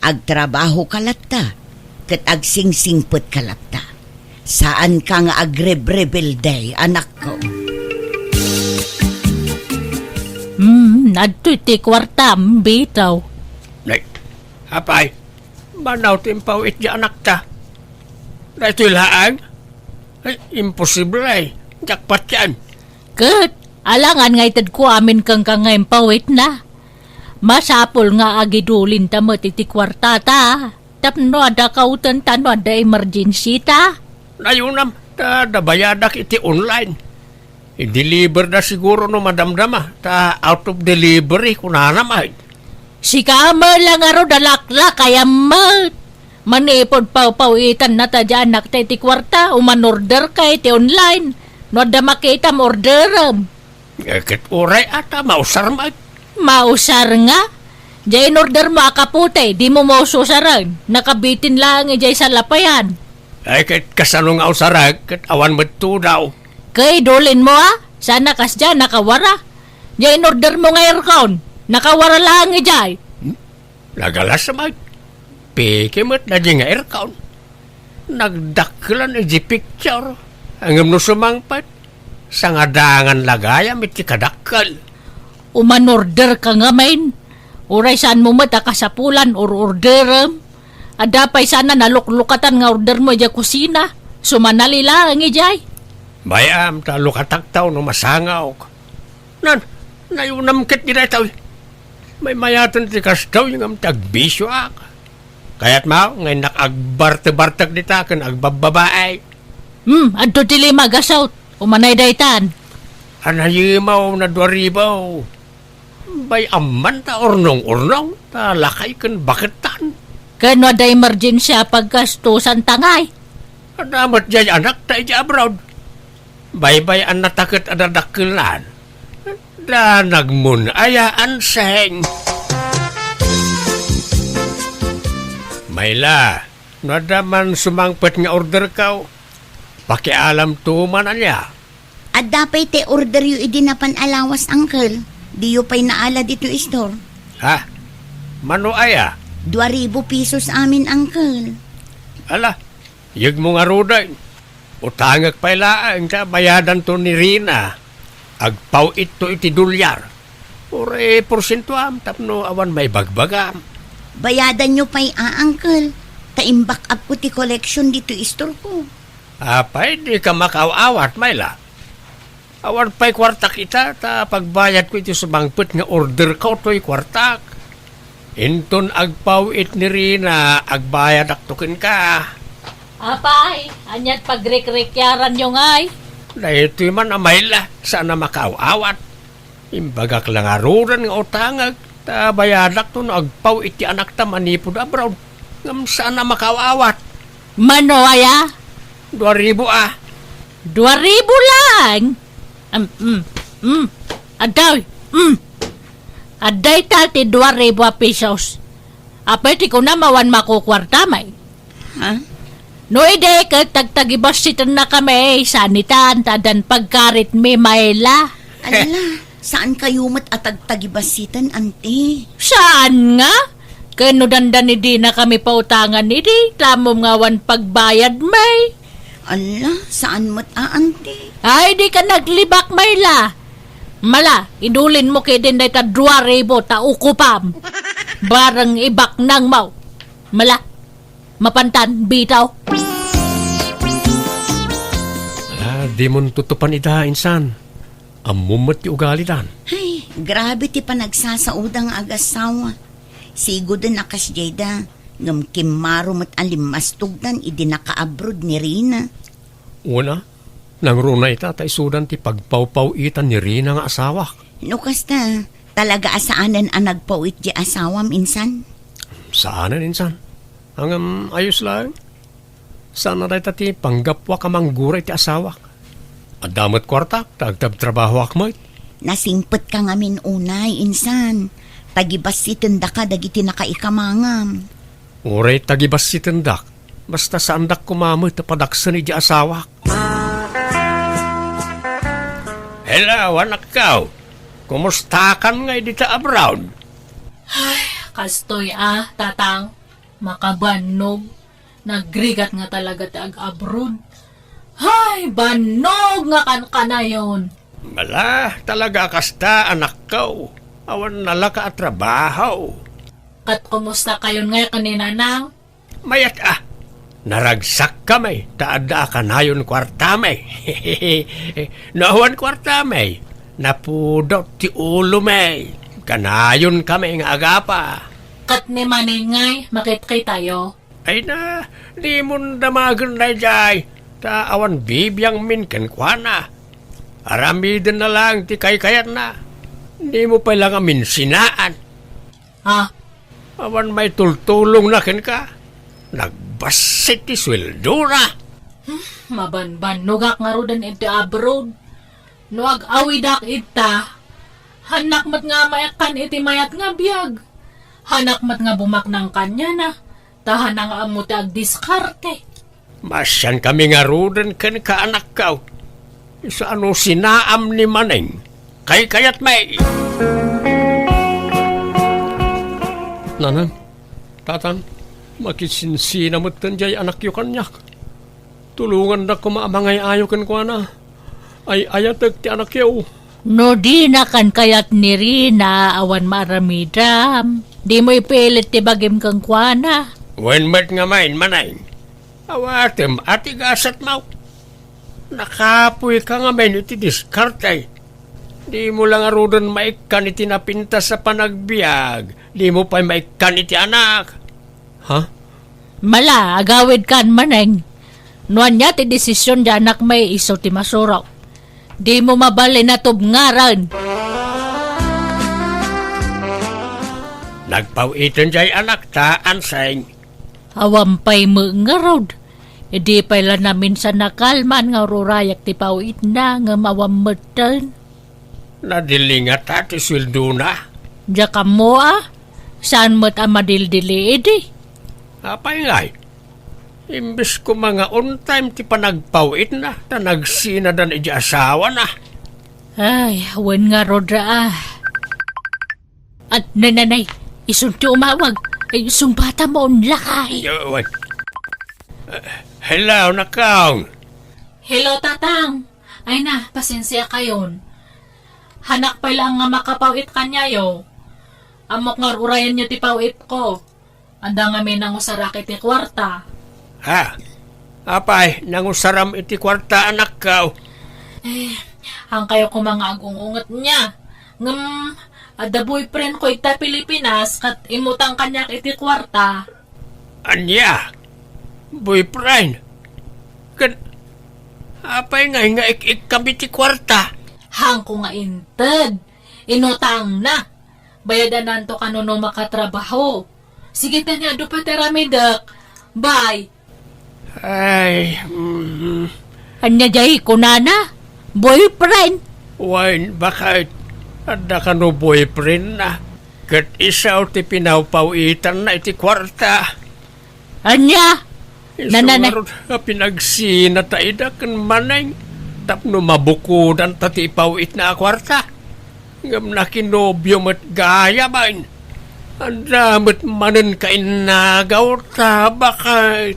Agtrabahoka latta, ket agsingsingpetka latta. Saanka nga agrebrebelde, anakko. Hmm, adtoy ti kuartam, bitaw. Nay, apay, manaw ti impaw-it di anakta. Daytoy laeng? Ay, imposible ay. Jackpot yan. Ket, alangan nga itedko amin kenka nga impaw-itna. Masapul nga agidulinta met iti kuartata. Tapno adda kautenta no adda emergency ta. Nayunam, ta adda bayadak iti online. I-deliver da siguro no madamdama, ta out of delivery, kunana met. Sika met la ngarud a laklakayam met. Manipud pawpaw-itanna ta di anakta iti kuarta, uman-order ka iti online. No adda makitam, orderem. Eh, ket uray a ta mausar met. Mausar nga? Diay in-order mo a kaputi, dimo maus-usaren. Nakabitin laeng idiay salapayan. Ay, ket kasano nga usarek, ket awan met tudaw. Ket idulin mo, a? Sana kasdiay, nakawara. Diay in-order mo nga aircon, nakawara laeng idiay. Hmm? Nagalas met. Peke met daydiay nga aircon. Nagdakkelan idiay picture. Ngem no sumangpet, sangadangan la gayam iti kadakkel. Uman-order ka ngamin. Uray saan mo met a kasapulan or orderem. Adda pay sana naluklukatan nga order mo idiay kusina. Sumanali laeng idiay. Bay-am ta lukatak ta no masangawk. Nan, nayunam ket di daytoy. Maymayaten ti kastoy ngem ti agbisioak. Kayatmo nga innak agbartebartek dita ken agbabbabae? Hmm, adto ti lima a gasut. Umanay daytan. Anayimaw na dua ribu. Bay-am man ta urnong-urnong, ta lakay ken baketan. Ken no adda emergency a paggastusan ta ngay? Adda met diay anakta idiay abroad. Baybay-annata ket a dadakkelan. Danagmon aya, Anseng. Mayla, no adda man sumangpet nga orderkaw, pakialamto man ania. Adda pay ti orderyo idi napan a lawas, uncle. Diyo pay naala ditoy store. Ha? Mano aya? Dua ribu pesos amin, uncle. Ala, yegmo ngaruden. Utangek pay laeng ta bayadanto ni Rina. Agpaw-itto iti dolyar. Uray porsientoam tapno awan maibagbagam. Bayadanyo pay a, uncle. Ta imbak-upko ti collection ditoy istorko. Apay, dika makaaw-awat, Mayla? Awan pay kuartak ita, ta pagbayadko iti sumangpet nga orderko toy kuartak. Inton agpaw-it ni Rina, agbayadakto kenka. Apay, ania't pagrikrikyaranyo ngay? Daytoy man a Mayla, saan a makaaw-awat. Imbagak la ngaruden nga utangek, ta bayadakto no agpaw-it ti anakta manipud abroad. Ngem saan a makaaw-awat. Mano aya? Dua ribu a. Dua ribu laeng? Am, mm, mm. Adda, mm. Adda ita ti dua ribu a pesos. Apay ti kunam awan makukuarta, May? Ha? No idi ket tagtagibassitennakami, saan itan ta addan pagkaritmi, Mayla. Ala, saan kayo met a tagtagibassiten, anti? Saan nga? Ken no dandani dinakami pautangan idi, tamom nga awan pagbayad, May. Ala, saan met a, anti? Ay, dika naglibak, Mayla. Mala, idulinmo ketdin dayta dua ribu ta ukupam. Bareng ibaknangmo. Mala, mapantan, bitaw. Ala, dimon tutupan ida, insan. Ammom met ti ugalidan. Ay, grabe ti panagsasaoda nga agasawa. Sigoden a kasdiay da, ngem kimmaro met a limmastogdan idi nakaabroad ni Rina. Wen a, nangruna ita ta isudan ti pagpawpaw-itan ni Rina nga asawak. No kasta, talaga a saanen a nagpaw-it ti asawam, insan? Saanen, insan. Ngem, ayos laeng. Saan a dayta ti panggapuak a manggura iti asawak. Adda met kuartak ta agtabtrabahoak met. Nasingpetka ngamin unay, insan. Tagibassitendaka dagiti nakaikamangam. Uray tagibassitendak, basta saandak koma met a padaksen iti asawak. Hello, anakko. Kumustakan ngay dita abroad? Ay, kastoy a, tatang. Makabannog. Nagrigat nga talaga ti ag-abroad. Hay, bannog nga kankanayon! Mala, talaga a kasta, anakko. Awan nalaka a trabaho. Ket kumusta kayon ngay ken ni Nanang? Mayat a. Naragsak kami, ta adda a kanayon kuartami. No awan kuartami, napudot ti ulomi. Kanayon kami nga agapa. Ket ni Maneng ngay, makitkitayo? Ay na, dimon damagen daydiay, ta awan bibiangmin kenkuana. Aramidenna laeng ti kaykayatna. Dimo pay la ngamin sinaan. Ha? Awan maitultulongna kenka. Nagbassit ti sueldona. Hmm, mabanbannogak ngaruden iti abroad. No ag-awidak ita, hanak met nga maikkan iti mayat nga biag. Hanak met nga bumaknang kaniana, ta hanak nga ammo ti agdiskarte. Maasian kami ngaruden kenka, anakko. Isu a no sinaam ni Maneng, kaykayatmi. Nanang, tatang, makisinsina metten diay anakyo kaniak. Tulongandak koma a mangay-ayo kenkuana. Ay-ayatek ti anakyo. No dina kankayat ni Rina, awan maaramidam. Dimo ipilit ti bagim kenkuana. Wen met ngamin, Maneng. Awatem a ti gasatmo. Nakapoyka ngamin iti diskarte. Dimo la ngaruden maikkan iti napintas a panagbiag. Dimo pay maikkan iti anak. Ha? Mala, agawidkan, Maneng. No ania ti desisyon ti anakmi, isu ti masurok. Dimo mabalin a tubngaren. Nagpaw-iten diay anakta, Anseng. Awan pay met ngarud. Idi pay la naminsan nakalman nga ururayak ti pawitna ngem awan metten. Nadili ngata ti sueldona? Diak ammo a. Saan met a madildili idi? Apay ngay? Imbes koma nga on time ti panagpawitna, ta nagsinadan idi asawana. Ay, wen ngarud a. At nananay, isun ti umawag. Ay, sungbata mo on lakay. Yo, wen. Eh, hello, Nakong. Hello, Tatang. Ay na, pasensia kayon. Hanak pay laeng nga makapawit kaniayo. Ammok nga urayanyo ti pawitko. Adda ngamin nangusarak iti kuarta. Ha? Apay, nangusaram iti kuarta, anakko? Eh, haankayo koma nga agung-unget nia. Ngem, adda boyfriend ko ita Pilipinas, ket immutang kaniak iti kuarta. Ania? Boyfriend? Ket, apay ngay nga ik-ikkam iti kuarta? Haanko nga inted. Inutangna. Bayadananto kano no makatrabaho. Sige, ta ania, adu pay ti aramidek. Bye. Ay, mm. Ania jay kunana? Boyfriend? Wen, baket, adda kano boyfriend na. Ket isu ti pinawpawitanna iti kuarta. Ania? Isu ngarud a pinagsina ta ida ken Maneng tapno mabukodanta ti ipawitna a kuarta. Ngem nakinobio met gayam. Adda met manen kainnagaw ta baket.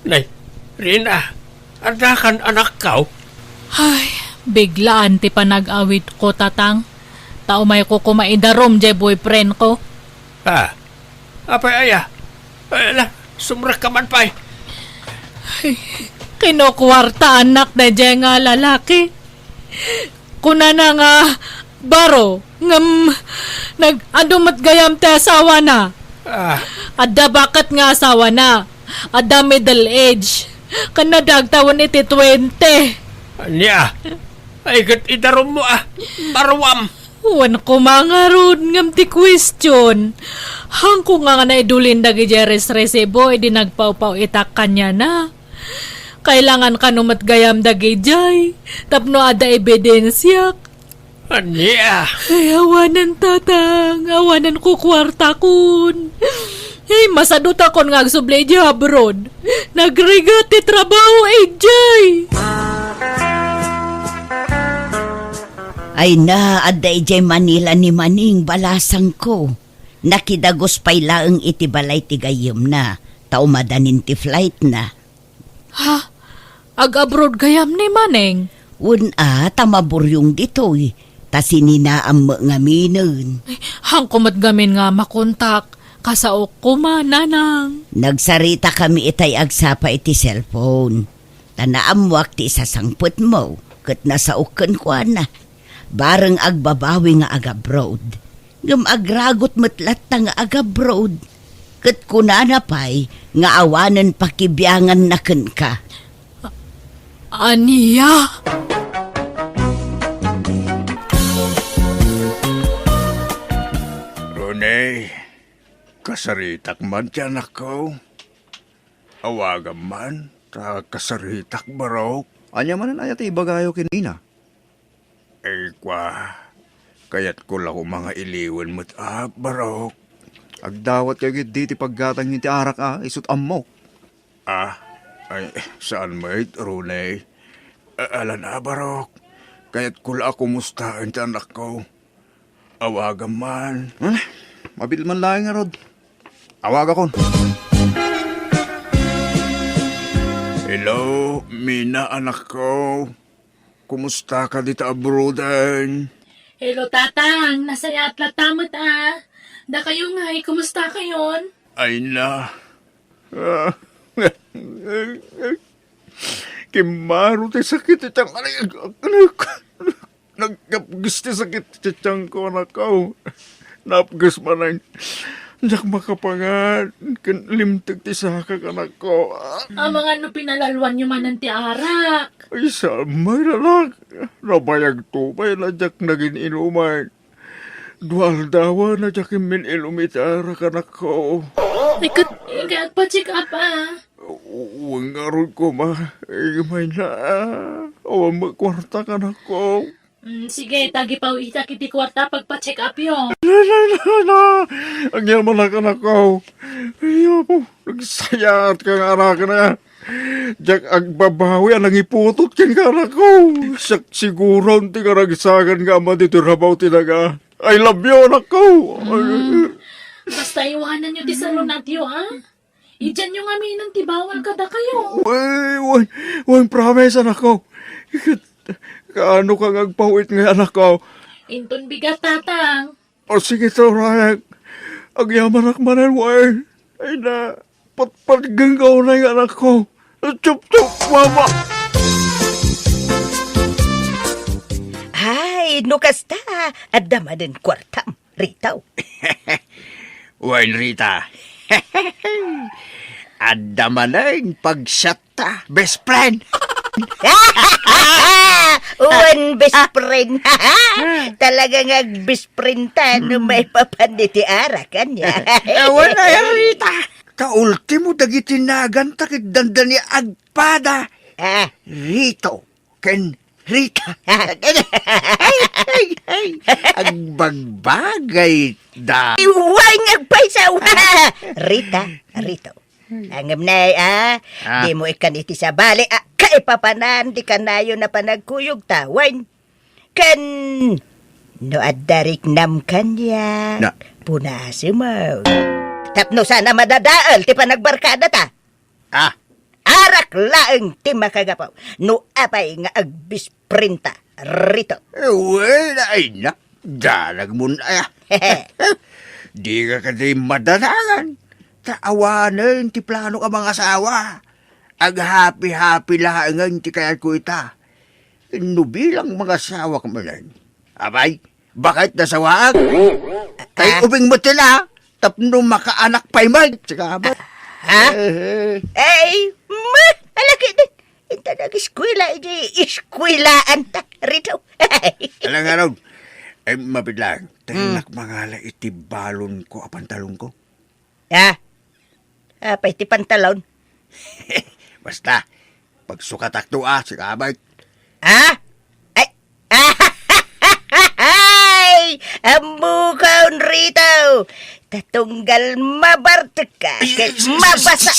Nay, Rina, adda kan anakko? Ay, biglaan ti panag-awitko, Tatang. Ta umayko koma idarum jay boyfriendko. Ah, apay aya? Ay, ala, sumrekka man pay. Ay, kinukuartaanak dayjay nga lalaki. Kunana nga baro, ngem nag-adu met gayam ti asawana. Ah. Adda baket nga asawana. Adda middle age. Ken nadagtawen iti twenty. Ania? Ay, ket idarummo a. Baruam. Wen koma ngarud ngem ti question. Haanko nga naidulin dagidiay resresibo idi nagpawpawitak kaniana. Kailangan kano met gayam dagidiay tapno adda ebidensiak. Ania? Ay, awanen, Tatang. Awanen ko kuartakon. Ay, masadutakon nga agsubli idiay abroad. Nagrigat ti trabaho idiay. Ay na, adda idiay Manila ni Maneng, balasangko. Nakidagus pay laeng iti balay ti gayyemna, ta umadanin ti flightna. Ha? Ag-abroad gayam ni Maneng? Wen a, ta maburyong ditoy, ta sininaam met ngaminen. Ay, haanko met ngamin nga makontak, kasaok koma, Nanang. Nagsaritakami itay agsapa iti cellphone, ta naammoak ti isasangpetmo, ket nasaok kenkuana. Bareng agbabawi nga ag-abroad. Ngem agragut met latta nga ag-abroad. Ket kunana pay nga awanen pakibianganna kenka. Ania? Roney, kasaritak man ti anakko. Awagam man, ta kasaritak, barok. Ania manen aya ti ibagayo ken ina? Ay, kua, kayatko la koma nga iliwen met a, barok. Agdawatkayo ketdi ti paggatangyo ti arak a, isut' ammok. Ah, ay, saan met, Roney. A-, ala na, barok. Kayatko la a kumustaen ti anakko. Awagam man. Ala, mabiit man laeng ngarud. Awagakon. Hello, Mina, anakko. Kumustaka dita abroaden? Hello, Tatang. Nasayaat latta met a. Dakayo ngay, kumustakayon? Ay na. Kimmaro ti sakit ti tiang. Nagkapges ti sakit ti tiangko, anakko. Napges manen. Diak makapangan ken limteg ti sakak, anakko. Amangan no pinalalwanyo manen ti arak. Ay, saan met, anak. Nabayagto pay a diak nagin-inuman. Dua aldaw a diak immin-ilum iti arak, anakko. Ay, ket, ket agpa-check up, a. Wen ngarud koma, imayna, awan met kuartak, anakko. Mm, sige, ta agipaw-itak iti kuarta pagpa-check up yo. Na, na, na, na. Agyamanak, anakko. Ay, Apo, nagsayaat ka nga anak na. Diak agbabawi a nangiputot kenka, anakko. Siak siguron ti karagsakan nga ama ditoy rabaw ti daga. I love you, anakko. Mm. Basta iwananyo ti salunatyo, ha? Idianyo ngaminen ti bawal kadakayo. Wen, wen, wen, promise, anakko. Kaano ka nga agpaw-it nga, anakko? Inton bigat, tatang. O, sige, Torek. Agyamanak manen, wen. Ay na, patpatgen ka unay nga, anakko. Chup, chup, mama. Ay, no kasta, adda manen kuartam, Rito. Wen, Rita. Adda manen pagsiatta, best friend. Wen, best friend. Talaga nga best friend ta, no maipapan iti arak, ania. Awan a, Rita. Ta ultimo dagiti naganta ket dandani agpada. Ah. Rito ken Rita. Ay, ay, ay. Agbagbagay da. Iway nga agpaysaw. Rita, Rito. Ngem nay, a, dimo ikkan iti sabali a kaipapanan ti kanayon a panagkuyogta, wen. Ken no adda riknam kaniak, punasemmo. Tapno saan a madadael ti panagbarkadata. Ah. Arak laeng ti makagapu no apay nga agbesprinta, Rito. Wen, ay na, danagmon aya. Dika kadi madanagan, ta awanen ti planok a mangasawa. Aghapi-hapi laengen ti kayatko ita. No bilang mangasawak manen, apay, baket nasawaak. Tay ubing met la, tapno makaanak pay met. Sika met. Ha? Eh. Ay, ma, alaki din. Inta nag-eskwela, idi eskwelaan ta, Rito. Alang araw, ay, mapit lang. Tay nak mangala iti balon ko a pantalon ko. Ha? Apay ti pantalon? Basta, pagsukatak to, a, si Kabay. Ha? Ay, ay, ammokaon, Rito. Ta tunggal mabartek ka, ket mabasa.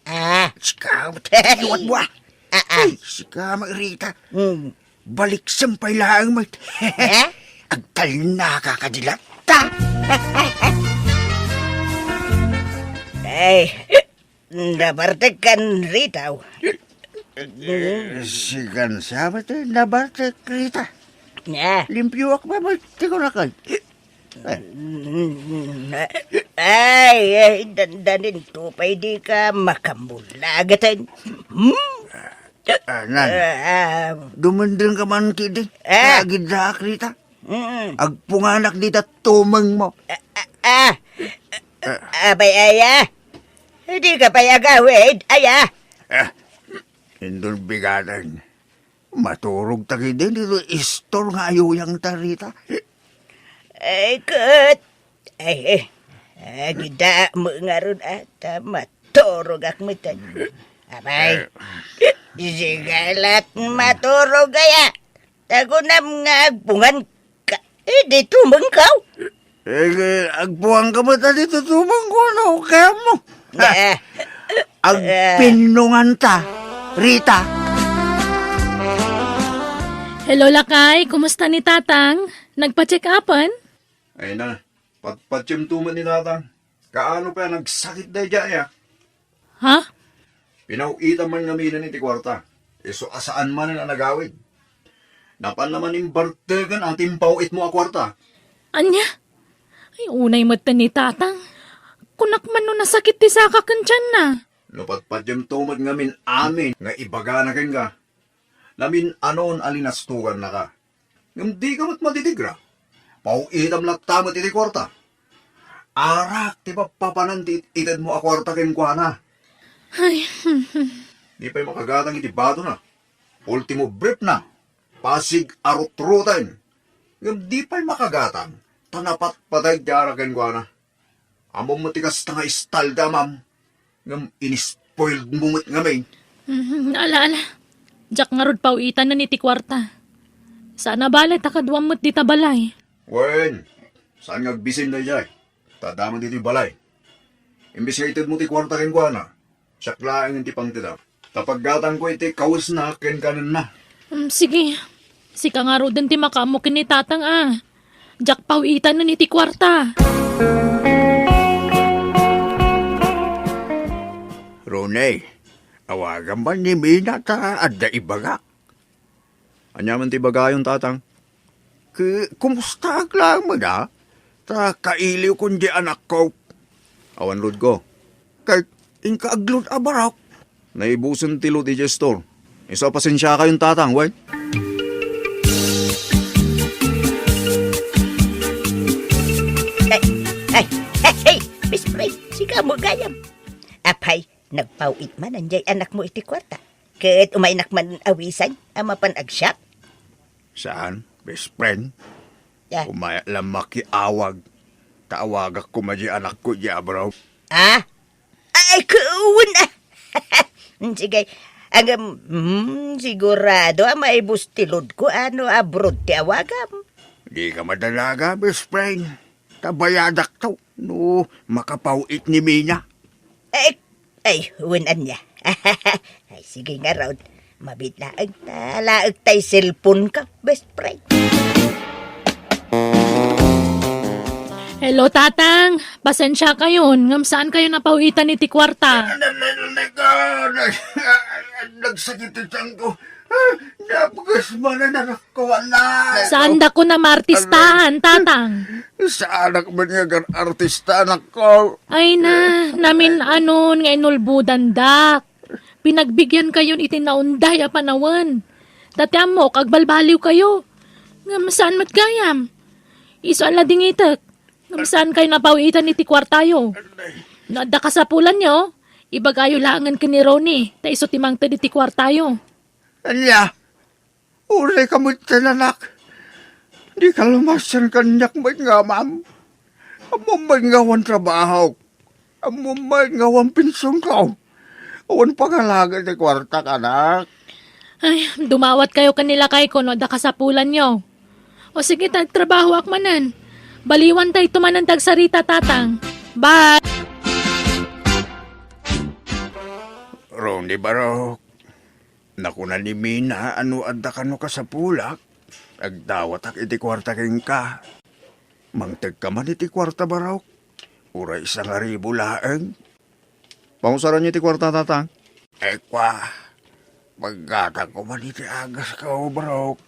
Ah. Si Kabay, iwan mo, a. Ah, ah. Ay, si Kabay, Rita. Hmm. Baliksem pay laeng met. Eh? Agtalnaka kadi latta. Ay, nabartek kan Rito. Eh, sikan sa met, eh, nabartek, Rita. Eh? Limpioak met, ti kunakay. Ay, ay, dandanin to pay dika makamulagaten. Hmm? Ah, nan. Ah, ah. Dumundeng ka man kidi. Ah. Agiddaak, Rita. Mm-mm. Agpunganak dita tumeng mo. Ah, ah, ah. Ah. Apay, aya? Di ka pay agawid, aya? Ah, indon bigaden. Maturog ta kidi ditoy istor nga ayuyang ta, Rita. Ay, ket. Ay, eh. Agiddaak met ngarud, a, ta maturogak met. Apay. Eh. Sige lat maturog aya. Ta kunam nga agpungan ka. Eh, di tumengkaw. Eh, agpuan ka met, a, dito tumang ko, ano, kaya mo? Eh. Agpinnungan ta, Rita. Hello, lakay. Kumusta ni Tatang? Nagpa-check-upan? Ay na, patpatiem to met ni Tatang. Kaano pay a nagsakit daydiay, a? Ha? Pinaw-itam man ngaminen iti kuarta. Isu a saan manen a nagawid. Napan naman imbarteken a ti impaw-itmo a kuarta. Ania? Ay, unay met ni Tatang. Kunak man no nasakit ti saka ken tianna. No patpatiem to met ngamin amin nga ibagana kenka. Namin-anon a linastogannaka. Ngem dika met madidgra. Paw-itam latta met iti kuarta. Arak ti pappapanan ti it-itedmo a kuarta kenkuana. Ay. Di pay makagatang iti batona. Ultimo briefna, pasig a rutroten. Ngem di pay makagatang. Ta napatpateg ti arak kenkuana. Ammom met ti kasta nga style da, ma'am. Ngem in-spoiled mo met ngamin. Mhm, ala, ala. Diak ngarud paw-itanen iti kuarta. Saan a bale ta kaduam met dita balay. Wen, saan nga agbisin daydiay? Ta adda met iti balay. Imbes nga itedmo ti kuarta kenkuana, siak laeng ti pangtedam. Ta paggatangko iti kawesna ken kanenna. Mm, sige. Sika ngaruden ti makaammo ken ni Tatang a. Diak paw-itanen iti kuarta. Ronnie, awagam man ni Mina ta adda ibagak. Ania man ti ibagayon, Tatang? Ke-, kumustaak laeng met a? Ta kailiwkon di anakko. Awan loadko. Ket inka agload a barok. Naibusen ti load idiay store. Isu a pasensiakayon, Tatang, wen? Ay, ay, hey, hey, Miss Pray, sika mo gayam. Apay, nagpaw-it man andiay anakmo iti kuarta. Ket umaynak man awisan a mapan agsiak? Saan, best friend? Ah. Umayak lang makiawag. Ta awagak koma di anakko di abroad. Ah? Ay, kuwan, ah. Sige. Ang, um, hmm, sigurado a maibus ti load ko, ano, abroad ti awagam. Di ka madalaga, best friend. Ta bayadak to, no makapaw-it ni Mina. Ay, ay, wen ania. Ay, sige ngarud. Mabiit laeng ta laeng tay cellphone ka, best friend. Hello, Tatang. Pasensiakayon, ngem saan kayo napaw-itan iti kuarta? Na-, na-, na-, nag-, ah, nagsakit ti tiyan ko. Ah, napugas man ang anak ko, anak. Saan da ko na maartistahan, Tatang? Saanak man nga agar-artista, anak ko. Ay na, namin-anon nga inulbodan, dak. Pinagbigyan kayon iti naunday a panawen. Ta ti ammok, agbalbaliw kayo. Ngem saan met gayam? Isu a ladingitek. Ngem saan kayo napaw-itan iti kuartayo? No adda kasapulanyo, ibagayo laengen ken ni Ronnie, ta isu ti mangted iti kuartayo. Ania? Uray ka met, anak. Di ka lumasen kaniak met nga amam. Ammom met nga awan trabahok. Ammom met nga awan pensionko. Awan pangalaga ti kuartak, anak. Ay, dumawat kayo ken ni lakayko no adda kasapulanyo. O sige, ta agtrabahoak manen. Baliwan tayo manen ti agsarita, Tatang. Bye! Ronnie Barok. Nakuna ni Mina a no adda kano kasapulak, agdawatak iti kuarta kenka. Mangtegka man iti kuarta, Barok. Uray sangaribu laeng. Pangusaranyo iti kuarta, Tatang? Ay, kua, paggatangko man iti agasko, Barok.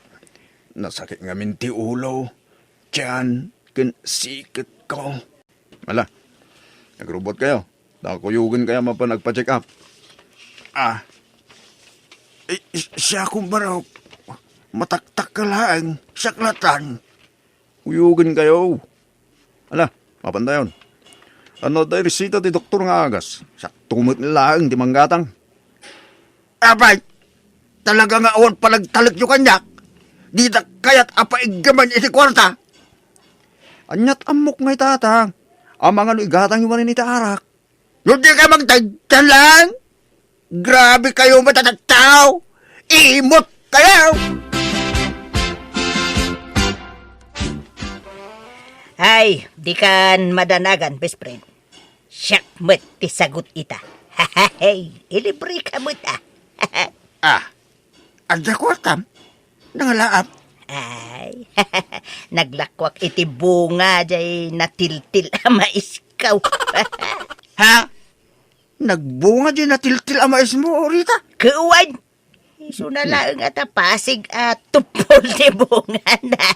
Nasakit ngamin ti ulo, tiyan, ken siketko. Ala, nagrubot kayo. Nakuyogen kayo mapan agpa-check up. Ah. Eh, si-, siya, kumbarok. Mataktak ka laeng. Siak latan. Kuyogen kayo. Ala, mapan tayon. Ano da resita ti doktor nga agas? Sakto met laeng ti manggatang. Apay, talaga nga awan panagtalekyo kaniak. Dita kayat a paiggaman iti kuarta. Aniat ammok nga itata? Amangan no igatangyo manen iti arak. No di ka magtagtalang, grabe kayo matatattao. Imot kayo! Ay, di kan madanagan, best friend. Siak met ti sagut ita. Hey, ilibre ka met, ah. Ah, adda kuartam? Nangalaap? Ay, naglakuak iti bunga jay natiltil a maiskaw. Ha? Nagbunga jay natiltil a maismo, Rita? Kuwan! Isu na laeng a tapasig a tupol ti bungana.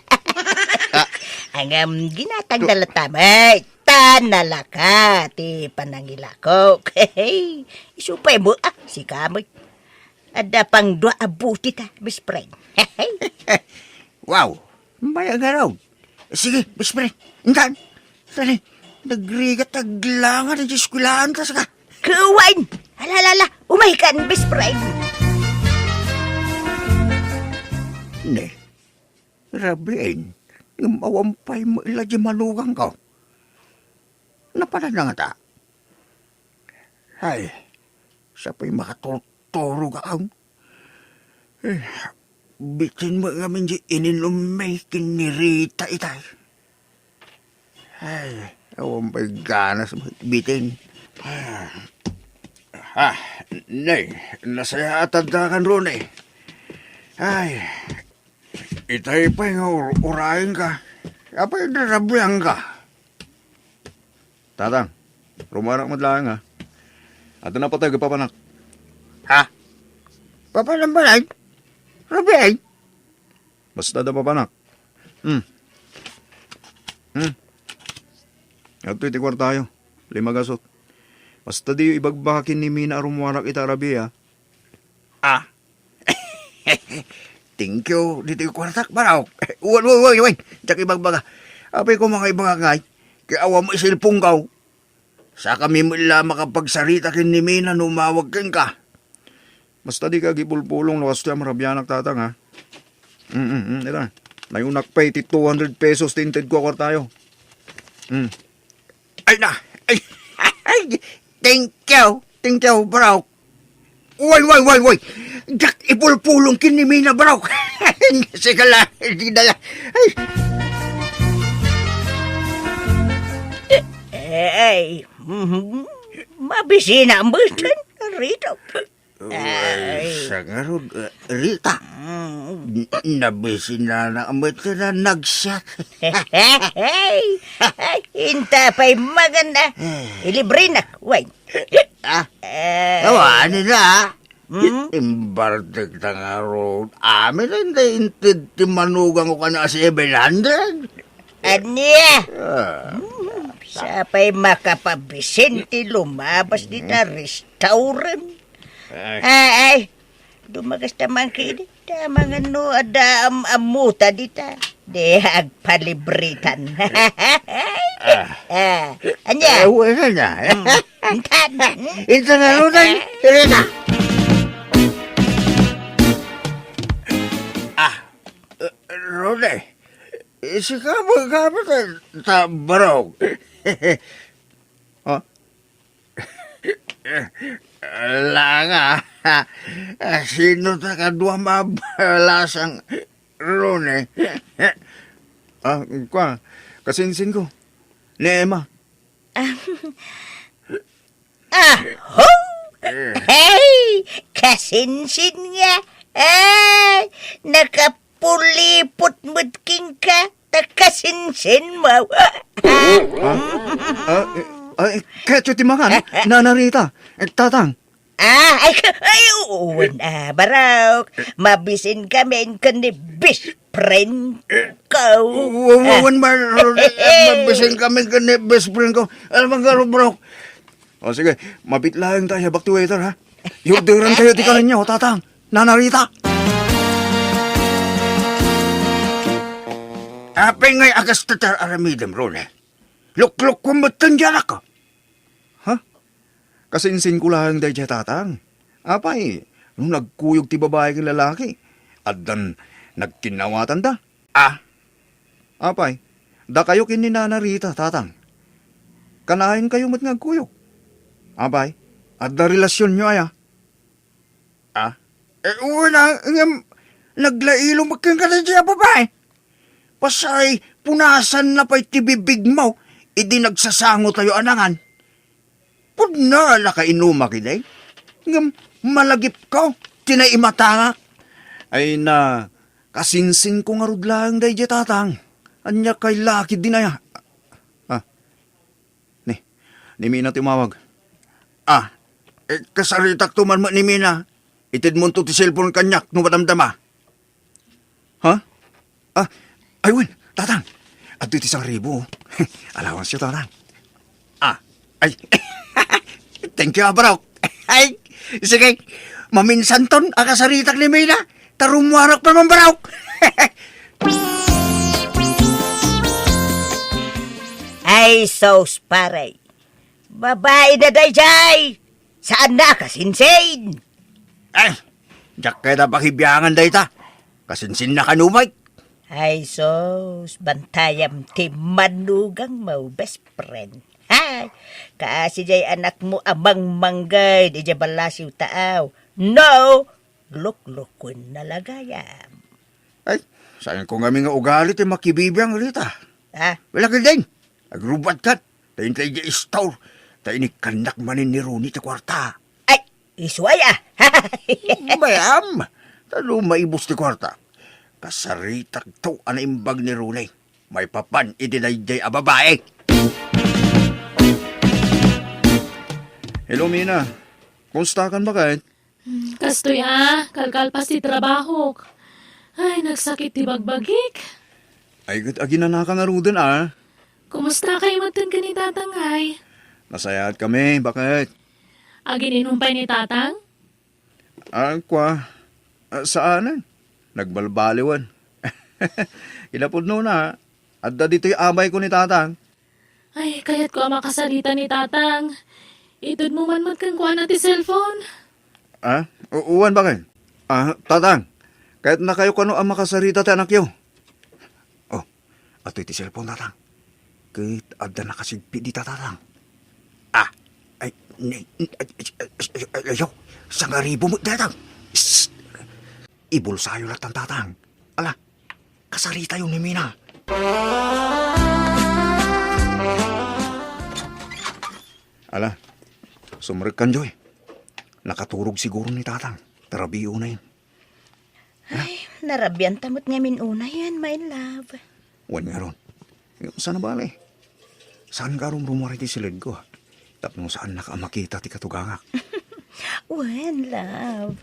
Ah. Angam, ginatang Tu- na latam. Ay, ta nalaka ti panangilako. Isu pay mo, ah, sika mo. Adda pang dua a buti ta, best friend. Wow, may agaraw. Sige, best friend, intan. Tani, nagrigat aglangan ti eskwelahan ta saka. Kuwan! Alalala, umay kan, best friend. Ne, rabien. Ngem awan pay met la di manugangko. Napananna ngata. Ay, siya pay makaturturog a awn. Eh, bitin met ngamin di ininummi ken ni Rita itay. Ay, awan pay ganas met bitin. Ah, ah, nay, nasayaat addakan, Rone. Ay, itay pay nga ur-, urayenka. Apay, narabiangka. Tatang, rumuarak met laeng, ha? Adda napateg a papanak. Ha? Papanak balay? Rabiay? Basta adda papanak. Hmm. Hmm. Adtoy ti kuartayo. Lima gasut. Basta diyo ibagbaka ken ni Mina a rumuarak ita a rabii, ha? Ah. Thank you, ditoy kuartak, Barok. Wen, wen, wen, wen. Diak ibagbaga. Apay ko mga ibagak ngay. Kay awan mo isilpong kaw. Sakami met la makapagsarita ken ni Mina no umawag kenka. Basta dika agipulpulong no kastoy a marabianak, Tatang, ha? Mm, mm, mm, ita. Nayunak pay ti two hundred pesos ti inted ko a kuartayo. Mm. Ay na! Ay! Thank you! Thank you, bro! Way, way, way, way! Diak ipulpulong ken ni Mina, bro! Sige la, di na la. Ay! Ay, mhm. Mabisina mo, Rito. Ay, ay, sangarud, eh, Rita. Mm. N-, nabisina na met na nagsiat. Ay, inta pay maganda. Eh. Ilibre na, way. Ah? Eh. Awan na. Hmm? Imbartek ta ngarud. Amin ang inted ti manugang ko kana seven hundred. Ania? Ah. Hmm, sapay makapabisin ti lumabas dita restaurant. Ay. Ay, ay. Dumagas ta man kini. Tama nga no, adda am-, ammuta dita. Di agpalibritan. Ah. Ah, anya? Eh, wala na. Mm. Intan. Intan na, Roday. Rita. Ah, eh, Roday. Eh, sika mo, kapit, ta-, ta-, barog. Ah? Langa, sino ta kadua mabalasang Rune? Ah, kwa, kasinsin ko. Ni Emma. Aho! Eh. Hey! Kasinsin nga! Ay! Nakapulipot met kenka! Ta kasinsin mo. Ah, ah, eh, ah, eh, ketyo ti mangan, Nana Rita, eh, Tatang. Ah, ay, ay, uwan, ah, barok. Mabisin kami ken ni best friend ko. Uwan, uwan, ah. Mabisin kami ken ni best friend ko. Alam mo, barok. O, sige, mabit laeng tayo, back to waiter, ha? Yurderan kayo ti kaninyo, Tatang. Nana Rita. Apay ngay a kasta ti ar-aramidem, Rune? Luklukko metten diay anak ko. Ha? Kasinsin ko laeng daydiay, Tatang. Apay, no nagkuyog ti babai ken lalaki, addan nagkinnawatanda. Ah? Apay, dakayo ken ni Nana Rita, Tatang. Kanayon kayo met nga agkuyog. Apay, adda relasionyo aya? Ah? Eh, wen a, ngem naglailo met kenka daydiay a babai. Pasay, punasanna pay ti bibigmo idi nagsasangotayo a nangan. Pudno a nakainumak idi. Ngem malagipko ti naimatangak. Ay na, kasinsinko ngarud laeng daydiay, Tatang. Ania kay laki dinaya? Ah, Ni, ni Mina ti umawag. Ah, eh, kasaritakto man met ni Mina. Itedmonto ti cellphone kaniak no madamdama. Ha? Ah, ay wen, Tatang. Adtoy ti sangribo. Allowance yo, Tatang. Ah, ay. Thank you, ah, bro. Ay, sige. Maminsanton a kasaritak ni Mina. Ta rumuarak pa man, bro. Ay, sus, pare. Babaina daydiay. Saanna a kasinsin. Ay, diak kayat a pakibiangan dayta. Kasinsinna kano met. Ay sus, bantayam ti manugangmo, best friend. Hay, kaasi jay anakmo a mangmangged idiay ballasiw taaw. No, luklukuenna la gayam. Ay, saanko ngamin nga ugali ti makibibiang, Rita. Ha? Wala ka din. Agrubat ka. Ta intay di istor. Ta inikkannak manen ni Ronnie ti kuarta. Ay, isu aya. Bayam. Ta no maibus ti kuarta, kasaritak to a naimbag ni Ronnie. Maipapan iti daydiay a babai. Hello, Mina. Kumusta kan, baket? Hmm, kastoy a, kalkalpas ti trabahok. Ay, nagsakit ti bagbagik. Ay, ket aginanaka ngaruden a. Kumusta kayo met ken ni Tatang, ay? Nasayaat kami, baket? Agin-inom pay ni Tatang? Ah, kua, ah, saanen. Nagbalbaliwen. Kinapudno na, adda ditoy amayko ni Tatang. Ay, kayatko a makasarita ni Tatang. Itedmo man met kenkuana ti cellphone. Ah? U-, uwan, baket? Ah, Tatang, kayatnakayo kano a makasarita ti anakyo? Oh, atoy ti cellphone, Tatang. Ket adda nakasigpit dita, Tatang. Ah, ay, ni, ni, ay, ay, ay, ay, ayo, sangaribu met, Tatang. Psst! Ibulsayo latan, Tatang. Ala, kasaritayo ni Mina. Ala, sumrekkan, Joy. Nakaturog siguro ni Tatang. Tarabiyo na yun. Ay, narabianta met ngamin unayen, my love. Wen ngarud. Saan a bale? Saan ka rumrumuar iti siledko? Tapno saannaka a makita ti katugangak. Wen, love.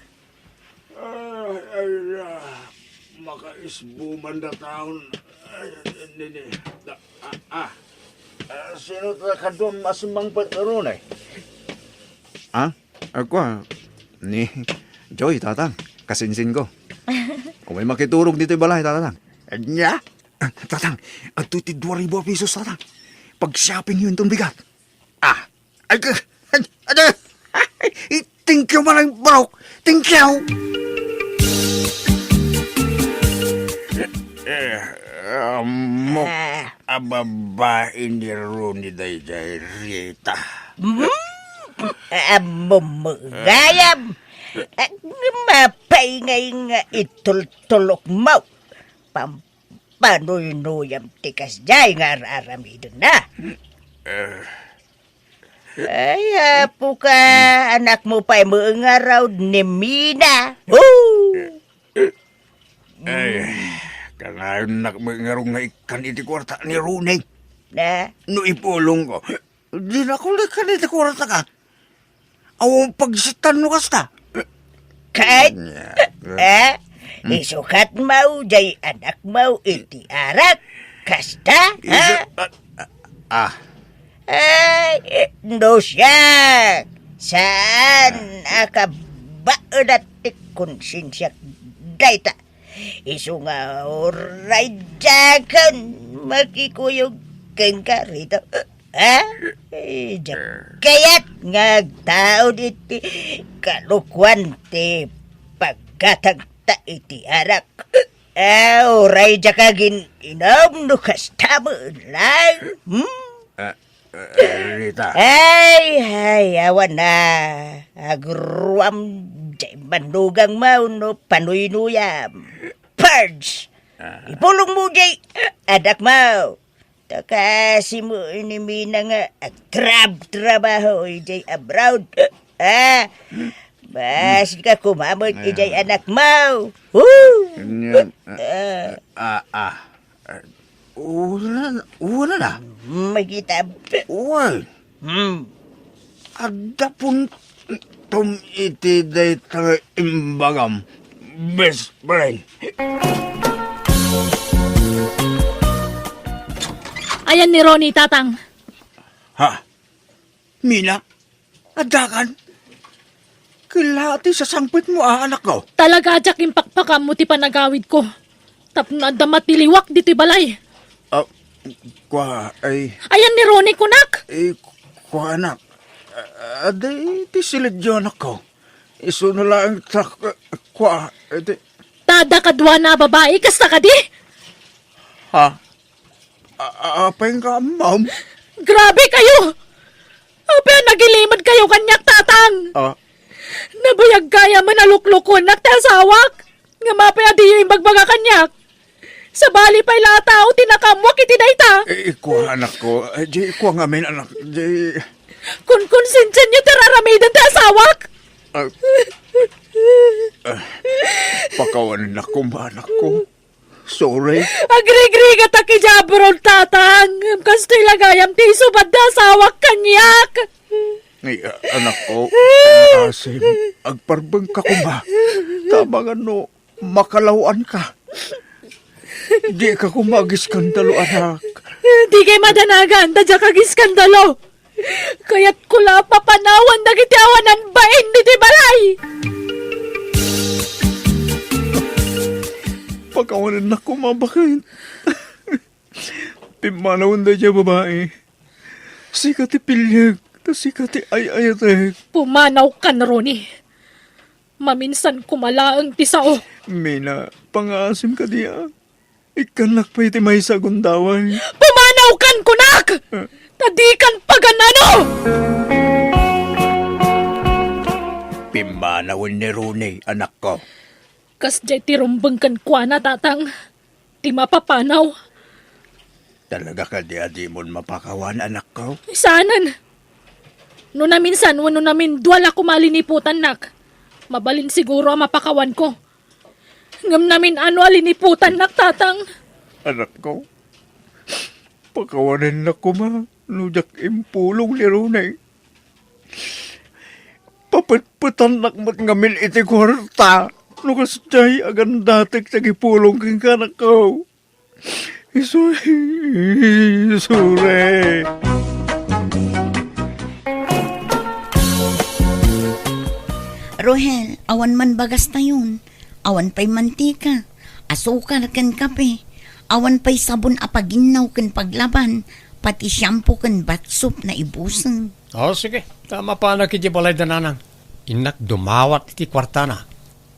Ay, ay, ah, makaisbo man da taon. Ay, nini, da, ah, ah. Ah, sino ta kaduam a simmangpet, Ronnie? Ah? Ako, ah, ni Joy, Tatang. Kasinsinko. Umay makiturog ditoy balay, Tatang. Ania? Ah, Tatang, adtoy ti dua ribu a pesos, Tatang. Pag-shopping yun itong bigat. Ah, ay, ka, ay, ay, ay, thank you, Manang Barok. Thank you. Eh, amok Ah. a babae ni Ronnie daydiay, Rita. Hmm? Ammom gayam. Mapay ngay nga itultulok mo. Pam-, panuynuyam ti kasdiay nga ar-aramidenna. Eh. Ay, apo ka, anak mo pay maengaraw ni Mina. Oh! Ay, kanayon nak maengaraw nga ikkan iti kuarta ni Ronnie. Na? No ipulong ko, di na ko likkan iti kuarta ka. Awan pagsitan no kasta. Ket, Nya, eh, Hmm. isukat mo jay anak mo iti arak. Kasta, Isu-, ha? ah, ah, ah. Ay, no siak, saan a kabaelat ti konsensiak dayta? Isu nga uray diakon makikuyog kenka rito. Ha? Eh, diak kayat nga agtaud iti kalokuan ti paggatangta iti arak. Ah, uray diak agin-inom no kasta met laeng. Hmm? Ah, ah, Rita. Ay, ay, awan na. Agruam, diay manugang mo no panuynuyam. Purge! Ah. Ipulong mo diay anak mo. Ta kaasi mo ni Mina nga agtrab-trabaho idiay abroad. Ah, basi ka kumamet idiay anak mo. Woo! Anya, ah, Ah. ah, ah. Ah, wala, wala na. Makita. Uy. Hmm. Adda puntom iti dayta nga imbagam, best friend. Ayan ni Ronnie, Tatang. Ha? Mina? Addakan? Kella ti sasangpetmo a anakko? Talaga, diak impakpakammo ti panagawidko. Tapno adda matiliwak ditoy balay. Ah, kua, ay. Ayan ni Ronnie, kunak. Eh, kua, anak. Ah, adda ti siledyo, anakko. Isu na laeng ta, kua, iti. Ta adda kaduana a babai, kasta kadi? Ha? A-, a-, apay nga ammom? Grabe kayo! Apay a nagilimed kayo kaniak, Tatang? Ah. Nabayag gayam a luklukuennak ti asawak. Ngem apay a diyo imbagbaga kaniak? Sabali pay la a tao ti nakaammoak iti dayta. Eh, ikua, anakko. Eh, di ikua ngamin, anak. Di Konkonsensianyo ti ar-aramiden ti asawak. Ah. Ah. Pakawanennak koma, anakko. Sorry. Agrigrigatak idiay abroad, Tatang. Ngem kastoy la gayam ti isubad ti asawak kaniak. Ay, a-, anakko, asim, agparbengka koma. Ta amangan no makalaw-anka. Dika koma agiskandalo, anak. Dikay madanagan ta diak agiskandalo. Kayatko la a papanawan dagiti awanan bain ditoy balay. Pakawanennak koma, baket. Pimmanawen daydiay babai. Sika ti piliek, ta sika ti ay-ayatek. Pumanawkan, Ronnie. Maminsan koma laeng ti sao. Mina, pangaasim kadi a. Ikkannak pay ti maysa a gundaway. Pumanawkan, kunak! Ah. Ta dikan pagan-ano! Pimmanawen ni Ronnie, anakko. Kasdiay ti rumbeng kenkuana, Tatang. Ti mapapanaw. Talaga kadi a dimon mapakawan, anakko? Saanen. No naminsan wenno namindua la koma a liniputannak, mabalin siguro a mapakawanko. Ngem namin-ano a liniputannak, Tatang. Anakko, pakawanennak koma no diak impulong ni Ronnie. Papetpetannak met ngamin iti kuarta no kasdiay agandatek ti agipulong kenka, anakko. Isu-, isure. Rohel, awan man bagastayon, awan pay mantika, asukar ken kape, awan pay sabon a paginnaw ken paglaban, pati shampoo ken bath soap naibusen. O, sige. Ta mapanak idiay balay da nanang. Innak dumawat iti kuartana.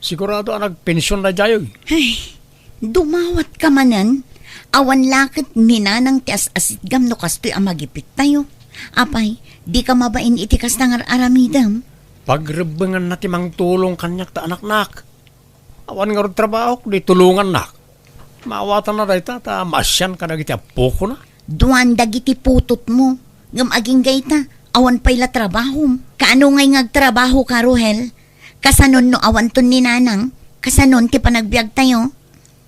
Sigurado a nagpension daydiay. Ay, dumawatka manen? Awan la ket ni nanang ti as-asitgam no kastoy a magipittayo. Apay, dika mabain iti kasta nga ar-aramidem? Pagrebbenganna ti mangtulong kaniak ta anaknak. Awan ngarud trabahok, di tulongannak. Maawatanna dayta ta maasian kadagiti appokona. Duan dagiti putotmo, ngem agingga ita, awan pay la trabahom. Kaano ngay nga agtrabahoka, Rohel? Kasanon no awanton ni nanang? Kasanon ti panagbiagtayo?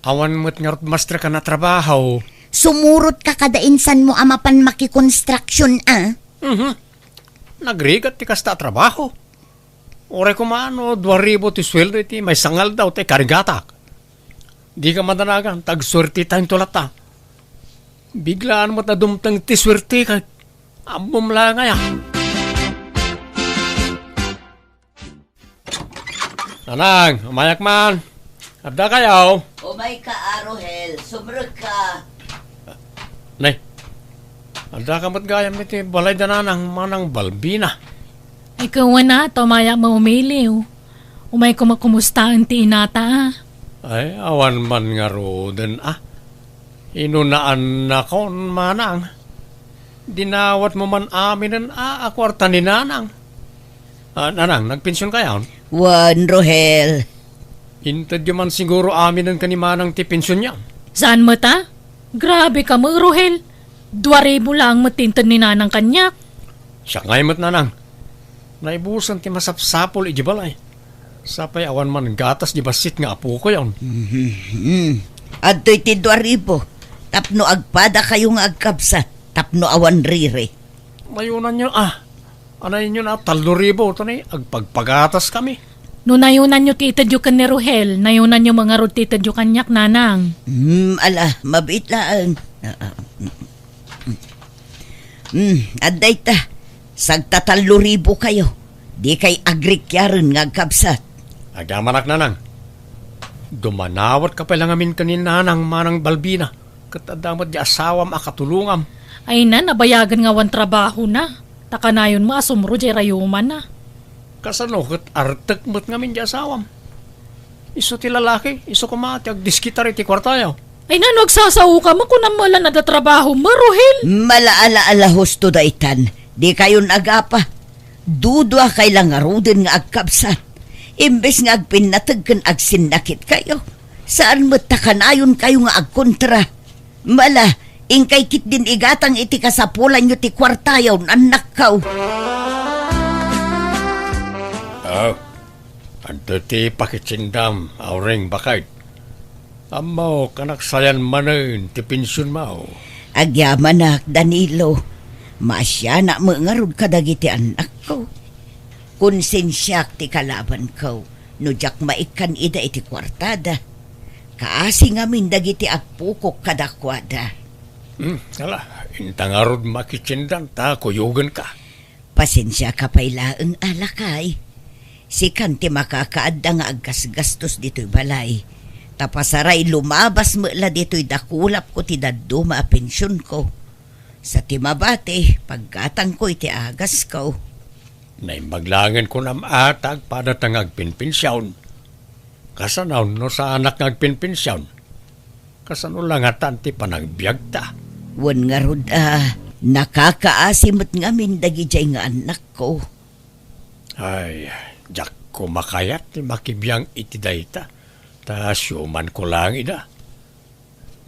Awan met ngarud masterkan a trabaho. Sumurotka kada insanmo a mapan makikonstruction, a? Mhm. Nagrigat ti kasta a trabaho. Uray koma no dua ribu ti sueldo iti maysa nga aldaw ti ikarigatak. Dika madanagan, ta agsuertetayon latta. Biglaan met a dumteng ti suertek. Ammom la ngay a. Nanang, umayak man. Adda kayo? Umayka, a Rohel. Sumrekka. Nay, adda ka met gayam iti balay da nanang manang Balbina. Ay, kuana, ta umayak maumiliw. Umayko makumustaen ti inata, a. Ay, awan man ngaruden, a. Inunaannakon, manang. Dinawatmo man aminen a, a kuarta ni nanang. A, nanang, nagpension kayon? Wen, Rohel. Intedyo man siguro aminen ken ni manang ti pensionyo? Saan met, a? Grabe ka met, Rohel. Dua ribu laeng met ti inted ni nanang kaniak. Siak ngay met, nanang. Naibusen ti masapsapul idiay balay. Sapay awan man gatas di bassit nga apokoyon. Mhm. Adtoy ti dua ribu. Tapno agpada kayo nga agkabsat. Tapno awan riri. Nayunanyo, a. Anayonyo na, tallo ribu, to ni, agpagpagatas kami. No nayunanyo ti itedyo ken ni Rohel, nayunanyo met ngarud ti itedyo kaniak, nanang. Hmm, ala, mabiit laeng. Ah, ah, mm, mm. Hmm, adda ita, sagtatallo ribu kayo. Dikay agrikiaren nga agkabsat. Agamanak, nanang. Dumanawatka pay la ngamin ken ni nanang manang Balbina. Ket adda met di asawam a katulongam. Ay na, nabayagen nga awan trabahona. Ta kanayon met a sumro diay rayumanna. Kasano ket artek met ngamin di asawam? Isu ti lalaki, isu koma ti agdiskitar iti kuartayo. Ay, nano agsasaoka? Makunam met la no adda trabahom, Ruhel? Malaala-ala husto daytan. Dikayon agapa. Duduakay la ngaruden nga agkabsat. Imbes nga agpinnateg ken agsinnakitkayo, saan met ta kanayonkayo nga agkontra. Mala, inkay ketdin igatang iti kasapulanyo ti kuartayo, annakko. Ah, adu ti pakitsindam, Auring, baket. Ammok a nagsayan manen ti pensionmo. Agyamanak, Danilo. Maasianak met ngarud kadagiti annakko. Konsensiak ti kalabanko no diak maikkan ida iti kuartada. Kaasi ngamin dagiti appokok kadakuada. Hmm, ala, inta ngarud makitsindan ta kuyogenka. Pasensiaka pay laeng, a lakay. Sikan ti makakaadda nga aggasgastos ditoy balay. Ta pasaray lumabas met la ditoy dakulapko ti dadduma a pensionko. Sa ti mabati, paggatangko iti agasko. Naimbag laengen kunam a ta agpadata nga agpenpension. Kasano no saanak nga agpenpension? Kasano la ngatan ti panagbiagta? Wen ngarud a, nakakaasi met ngamin dagidiay nga annakko. Ay, diakko makayat ti makibiang iti dayta, ta siumanko laeng ida.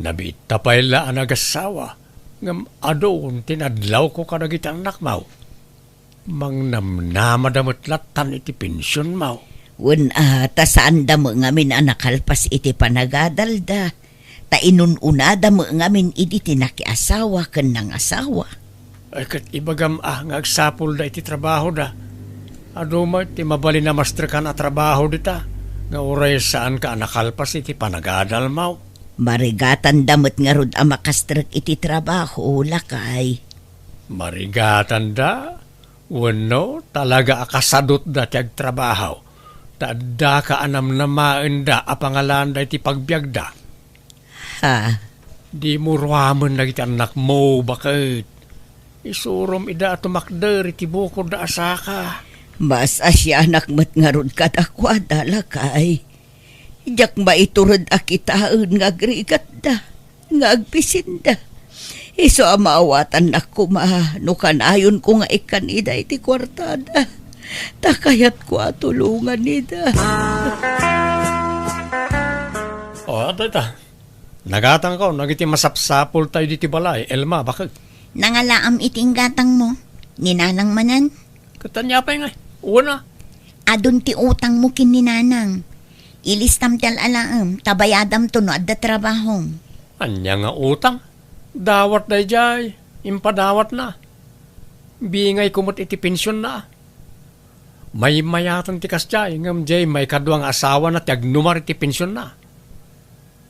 Nabiitta pay la a nagassawa, ngem adu ti nadlawko kadagiti annakmo. Mangnamnamada met lattan iti pensionmo. Wen a, ta saanda met ngamin a nakalpas iti panagadalda, ta inun-unada met ngamin idi ti nakiasawa ken nangasawa. Ay, ket ibagam a nga agsapulda iti trabahoda. Adu met ti mabalin a masterkan a trabaho dita, nga uray saanka a nakalpas iti panagadalmo. Marigatanda met ngarud a makastrek iti trabaho, lakay. Marigatanda? Wenno, talaga a kasadutda ti agtrabaho, ta addaka a namnamaenda a pangalaanda iti pagbiagda? Ha? Dimo ruamen dagiti annakmo, baket. Isurom ida a tumakder iti bukodda a saka. Maasianak met ngarud kadakuada, lakay. Diak maitured a kitaen nga agrigatda, nga agbisinda. Isu a maawatannak koma no kanayonko nga ikkan ida iti kuartada. Ta kayatko a tulongan ida. O, adda ita. Nagatangko dagiti masapsapultayo ditoy balay, Elma, baket. Nangalaam iti inggatangmo. Ni Nanang manen? Ket ania pay ngay? Wen a. Adun ti utangmo ken ni Nanang. Ilistam ti al-alaem, ta bayadamto no adda trabahom. Ania nga utang? Dawat daydiay, impadawatna. Bingayko met iti pensionna. Maymayatan ti kasdiay, ngem diay maikadua nga asawana ti agnumar iti pensionna.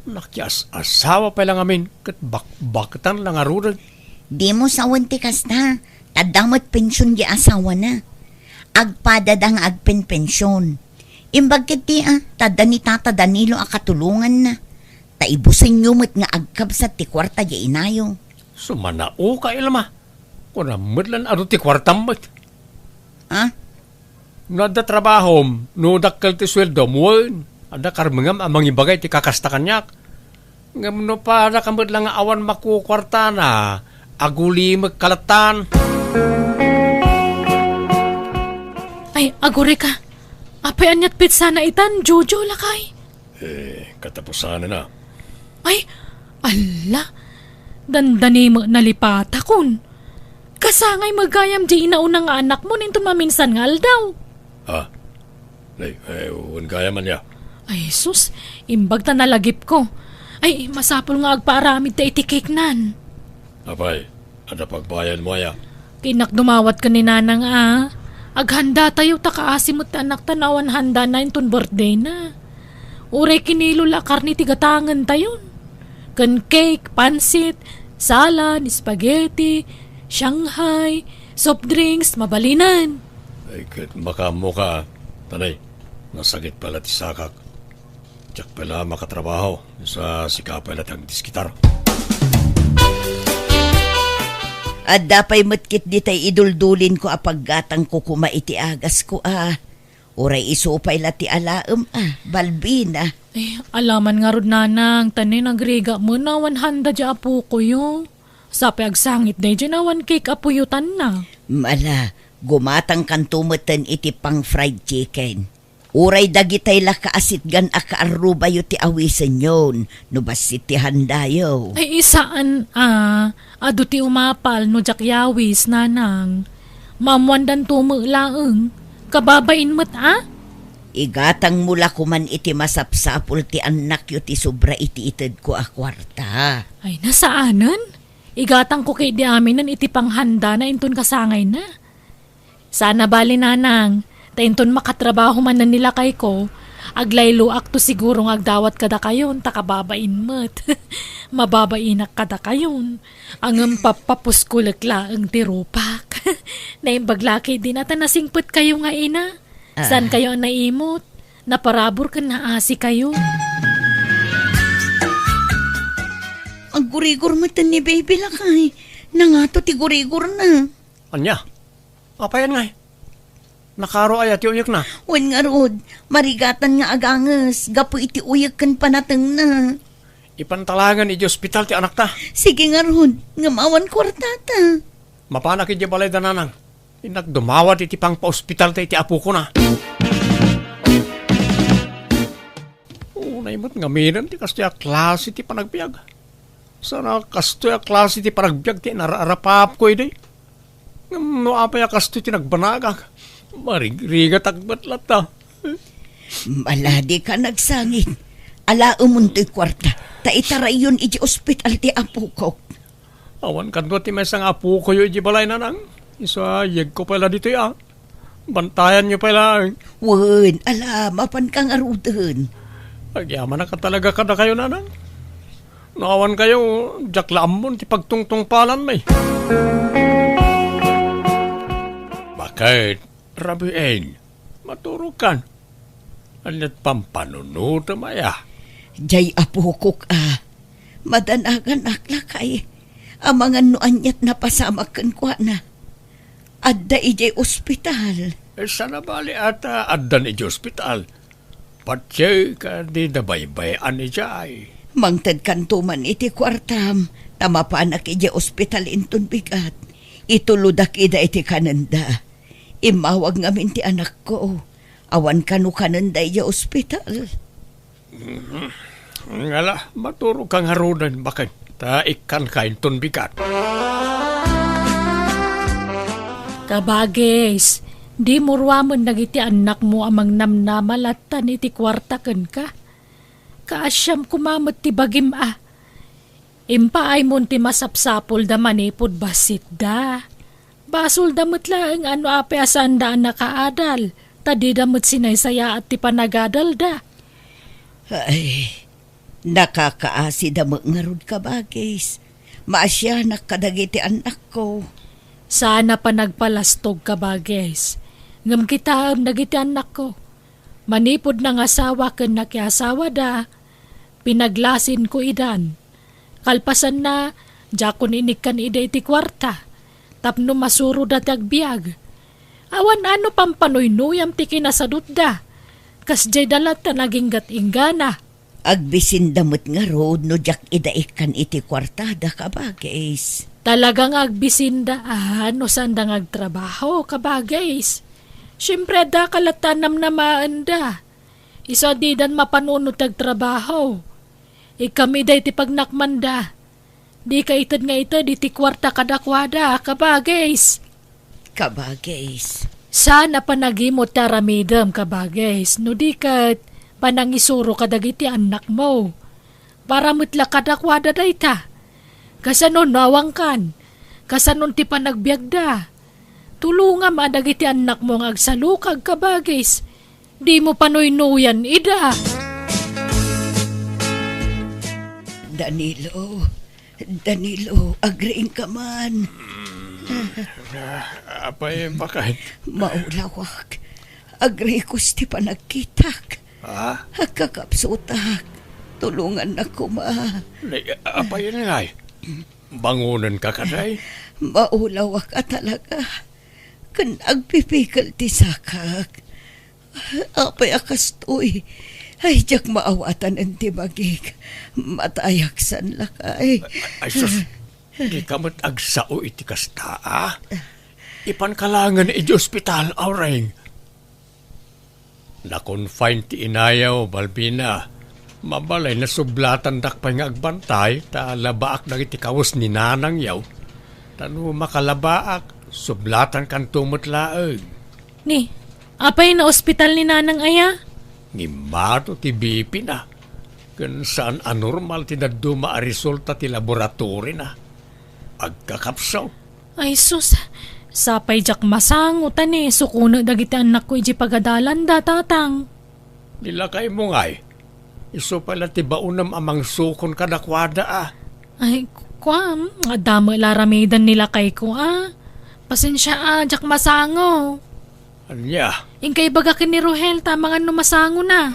Nakias-asawa pay la ngamin ket bakbaketan la ngaruden. Dimo sawen ti kasta, ta adda met pension ti asawana. Agpadada nga agpenpension. Imbag ketdi a, ta adda ni Tata Danilo a katulonganna. Ta ibusenyo met nga agkabsat ti kuarta ti inayo. Sumanaoka, Elma. Kunam met la adu ti kuartam met. Ha? No adda trabahom, no dakkel ti sueldom, wen, adda karmengam a mangibaga iti kakasta kaniak. Ngem no padaka met la nga awan makukuartana, agulimek ka lattan. Ay, agurayka. Apay aniat petsana itan, Jojo, lakay? Eh, katapusanna. Ay, alla, dandani met nalipatakon. Kasangay met gayam diay inauna nga anakmo inton maminsan nga aldaw. Ah, nay, eh, wen gayam ania? Ay, sus, imbag ta nalagipko. Ay, masapul nga agpaaramidta iti cake-nan. Apay, adda pagbayadmo aya? Innak dumawat ken ni Nanang a. Aghanda tayo ta kaasi met ti anakta no awan handana inton birthday na. Uray kinilo la a karne ti gatangen tayon. Ken cake, pansit, salad, spaghetti, Shanghai, soft drinks, mabalinen. Ay, ket makaammoka, a. Tanay, nasakit pala ti sakak. Diak pay la makatrabaho, sa sika pay la ti agdiskitar. Adda pay met ketdi tay iduldulinko a paggatangko koma iti agasko a. Uray isu pay la ti alaem a, Balbina. Alaman ngarud, nanang, ta nagrigat met no awan handa diay apokoyo. Sapay agsangit daydiay no awan cake a puyotanna. Ala, gumatangkanto metten iti pang-fried chicken. Uray dagitay la kaasitgan a kaarrubayo ti awisenyon no bassit ti handayo. Ay, saan a, adu ti umapal no diak yawis, nanang. Maammoandanto met laeng. Kababain met a? Igatangmo la koman iti masapsapul ti annakyo ti sobra iti itedko a kuarta. Ay, saanen? Igatangko ketdi aminen iti panghandana inton kasangayna. Saan a bali, nanang, ta inton makatrabaho manen ni lakayko, aglayloakto siguro nga agdawat kadakayon ta kababain met. Mababainak kadakayon. Ngem pappapuskolek laeng ti rupak. Naimbag la ketdin a ta nasingpetkayo nga ina. Ah. Saankayo a naimot? Naparabur ken naasikayo. Aggurigor metten ni baby, lakay. Nangato ti gurigorna. Ania? Apayen ngay? Nakaro aya ti uyekna? Wen ngarud, marigatan nga aganges gapu iti uyek ken panatengna. Ipanta laengen iti ospital ti anakta. Sige ngarud, ngem awan kuartata. Mapanak idiay balayda, nanang. Innak dumawat iti pangpaospitalta iti apokona. Unay met ngamin ti kastoy a klase ti panagbiag. Saan a kastoy a klase ti panagbiag ti inaraarapapko idi. Ngem no apay a kastoy ti nagbanagak, marigrigatak met latta. Ala, dika agsangit. Alaemon toy kuarta, ta itarayyon iti ospital ti apokok. Awan kadua ti maysa nga apokoyo idiay balay, nanang. Isu a, yegko pay la ditoy a. Bantayanyo pay laeng. Wen, ala, mapanka ngaruden. Agyamanak a talaga kadakayo, nanang. No awankayo, diak la ammon ti pagtungtungpalanmi. Baket, rabiin, maturogkan. Ania ti pampanunotem aya? Diay apokok a. Madanaganak, lakay. Amangan no aniat napasamak kenkuana. Adda idiay ospital. Eh, saan a bali a ta addan idiay ospital? Patien ket dida baybay-an idiay. Mangtedkanto man iti kuartam, ta mapanak idiay ospital inton bigat. Itulodak ida iti kanenda. Immawag ngamin ti anakko. Awan kano kanenda idiay ospital. Mhm. Ngala, maturogka ngaruden, baket, ta ikkanka inton bigat. Kabagis, dimo ruamen dagiti annakmo a mangnamnama lattan iti kuarta kenka. Kaasiam koma met ti bagim a. Impaaymo ti masapsapulda manipud bassitda. Basolda met laeng a no apay a saanda a nakaadal, ta dida met sinaysayaat ti panagadalda. Ay, nakakaasida met ngarud, kabagis. Maasianak kadagiti annakko. Saan a panagpalastog, kabagis. Ngem kitaem dagiti annakko. Manipud nangasawa ken nakiasawada, pinaglasinko idan. Kalpasanna, diakon inikkan ida iti kuarta, tapno masuroda ti agbiag. Awan a no pampanoynoyam ti kinasadutda, kasdiay da latta naginggat-inggana. Agbisinda met ngarud no diak ida ikkan iti kuartada, kabagis. Talaga nga agbisinda a no saanda nga agtrabaho, kabagis. Siempre, adda ka latta a namnamaenda. Isu a didan mapanuno ti agtrabaho. Ikkam ida iti pagnakmanda. Dika ited nga ited iti kuarta kadakuada, kabagis. Kabagis. Saan a panagimot ti aramidem, kabagis, no di ket panangisuro kadagiti annakmo. Para met la kadakuada dayta. Kasano no awankan? Kasanon ti panagbiagda? Tulongam a dagiti annakmo nga agsalukag, kabagis. Dimo panoynoyan ida. Danilo, Danilo, agriingka man. Ah, apay, baket? Maulawak. Agrikos ti panagkitak. Ha? Agkakapsutak. Tulongannak koma. Nay, apay ngay? Bangonenka kadi? Maulawak a talaga. Ken agpipikel ti sakak. Apay a kastoy? Ay, diak maawatan ti bagik. Matayak san lakay. Ay, sus, dika met agsao iti kasta, a? Ipanka laengen iti ospital, Aureng. Na-confine ti inayo, Balbina. Mabalay, nasublatandak pay nga agbantay, ta labaak dagiti kawes ni nanangyo. Ta no makalabaak, sublatankanto met laeng. Ni, apay, naospital ni nanang aya? Ngimmato ti B P na. Ken saan a normal ti dadduma a resulta ti laboratory na. Agkakapsaw. Ay sus, sapay diak masango ta ni sukonek dagiti annakko iti pagadalanda, tatang. Ni lakaymo ngay, isu pay la ti baonem a mangsukon kadakuada, a. Ay, kuam, adda met la aramiden ni lakayko, a. Pasensia, a, diak masango. Ania? Inka ibaga ken ni Rohel ta amangan no masangona.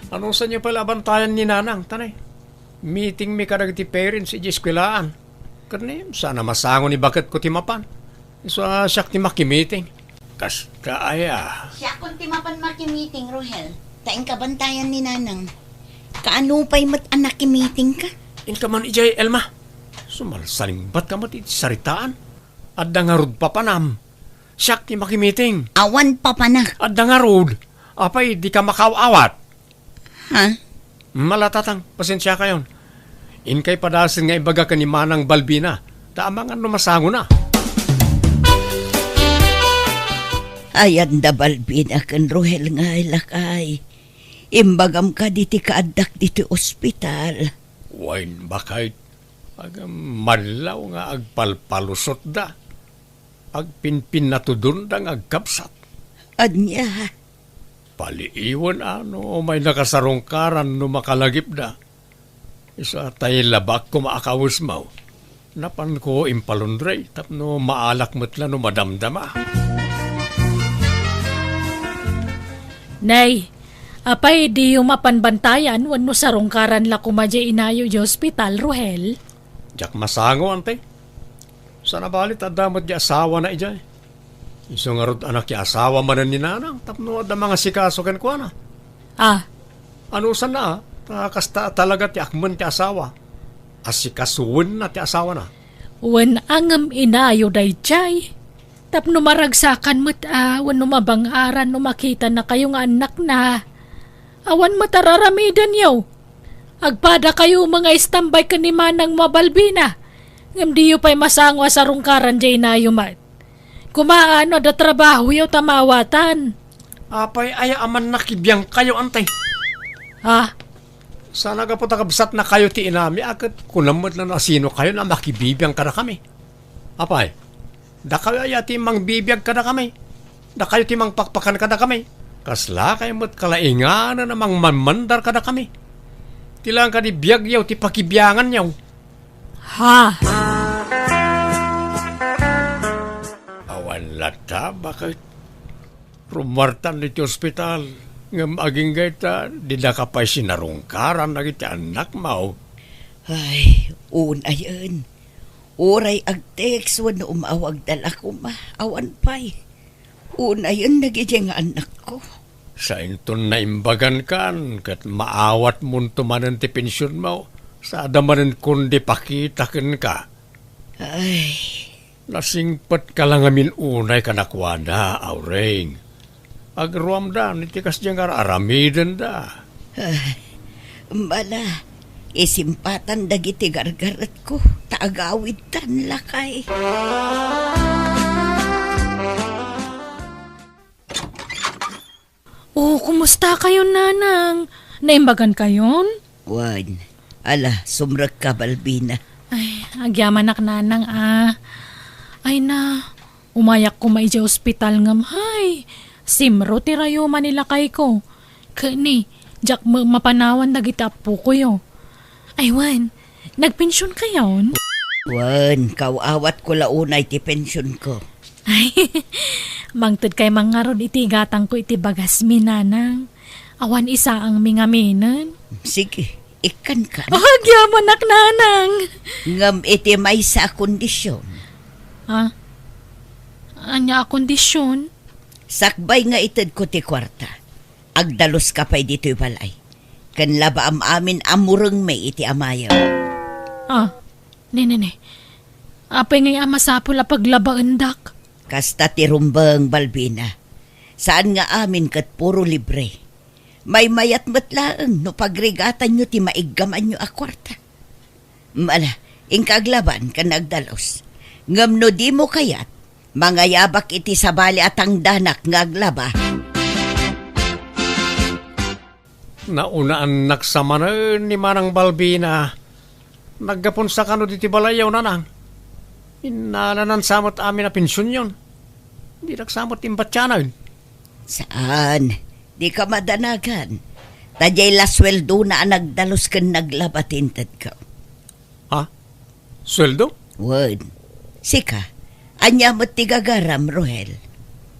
Anusanyo pay la abantayan ni nanang, tanay? Meeting mi kadagiti parents iti eskuelaan. Ket ni, saan a masango ni baketko ti mapan. Isu a siak ti makimiting. Kasta aya. Siakon ti mapan makimiting, Rohel. Ta inka bantayan ni nanang. Kaano pay met a nakimitingka? Inka man idiay, Elma. Sumalsalingbatka met iti saritaan. Adda ngarud papanam. Siak ti makimiting. Awan papanak. Adda ngarud. Apay, dika makaaw-awat? Ha? Mala, tatang, pasensiakayon. Inkay padasen nga ibaga ken ni Manang Balbina, ta amangan no masangona. Ayan da Balbina ken Rohel ngay, lakay. Imbagam kadi ti kaaddak ditoy ospital. Wen, baket, agam-, madlaw nga agpalpalusotda. Agpinpinnatudonda nga agkabsat. Ania? Paliiwen a no umay nakasarungkaran no makalagipda. Isu a tay labaak koma a kawesmo. Napanko impalundre tapno maalak met la no madamdama. Nay, apay diyo mapan bantayan wenno sarungkaran la koma diay inayo diay ospital, Rohel? Diak masango, ante. Sana bali ta adda met di asawana idiay. Isu ngarud a nakiasawa manen ni Nanang tapno adda mangasikaso kenkuana. Ah. Anusanna, a, ta kasta a talaga ti akmen ti asawa. Asikasuenna ti asawana. Wen a ngem inayo daydiay. Tapno maragsakan met a, wenno mabang-aran no makitanakayo nga annakna. Awan met a raramidenyo. Agpadakayo nga istambay ken ni Manang Mabalbina, ngem diyo pay masango a sarungkaran diay inayo met. Kumaa no adda trabahoyo ta maawatan. Apay aya a mannakibiangkayo, ante? Ha? Sana gapu ta kabsatnakayo ti inami a ket kunam met la no asinokayo a makibibiang kadakami. Apay, dakayo aya ti mangbibiag kadakami? Dakayo ti mangpakpakan kadakami? Kaslakayo met kalainganan a mangmanmandar kadakami? Ti lang kadi biagyo ti pakibianganyo. Ha? Awan latta, baket? Rummuartan iti ospital, ngem agingga ita, didaka pay sinarungkaran dagiti annakmo. Ay, unayen. Uray agtext wenno umawagda la koma, awan pay. Unayen dagiti nga annakko. Sainton naimbagankan, ket maawatmonto manen ti pensionmo, sa adda manen kundi pakita kenka. Ay. Nasingpetka la ngamin unay kadakuada, Aureng. Agruamda, iti kasdiay nga ar-aramidenda. Ay, bala, isimpatan dagiti gargaretko, ta agawidtan lakay. Oh, kumusta kayon, Nanang? Naimbagan kayon? Wen, ala, sumrekka, Balbina. Ay, agyamanak, Nanang, a. Ay na, umayak koma idiay ospital ngem, hay, simro ti rayuma ni lakayko. Ket ni, diak met mapanawan dagiti appokoyo. Ay, wen, nagpension kayon? Wen, kaaw-awatko la unay ti pensionko. Ay, mangted kay mangarud iti gatangko iti bagasmi, Nanang. Awan isaangmi ngaminen. Sige, ikkankan. Agyamanak, Nanang. Ngem iti maysa a kondisyon. Ah? Ania a kondisyon? Sakbay nga itedko ti kuarta, agdaluska pay ditoy balay. Ken labaam amin a murengmi iti amayo. Ah, ne, ne, ne. Apay ngay a masapul a paglabaendak? Kasta ti rumbeng, Balbina. Saan nga amin ket puro libre. Maymayat met laeng no pagrigatanyo ti maiggamanyo a kuarta. Ala, inka aglaban ken agdalus. Ngem no dimo kayat, mangayabak iti sabali a tangdanak nga aglaba. Naunaannak sa manen ni Manang Balbina. Naggapunsa kano diti balayyo, Nanang? Innalanan sa met amin a pensionyon. Dinak sa met imbatianen. Saan? Dika madanagan. Ta diay la sueldona a nagdalus ken naglaba ti intedko. Ha? Sueldo? Wen. Sika, ania met ti gagaram, Rohel?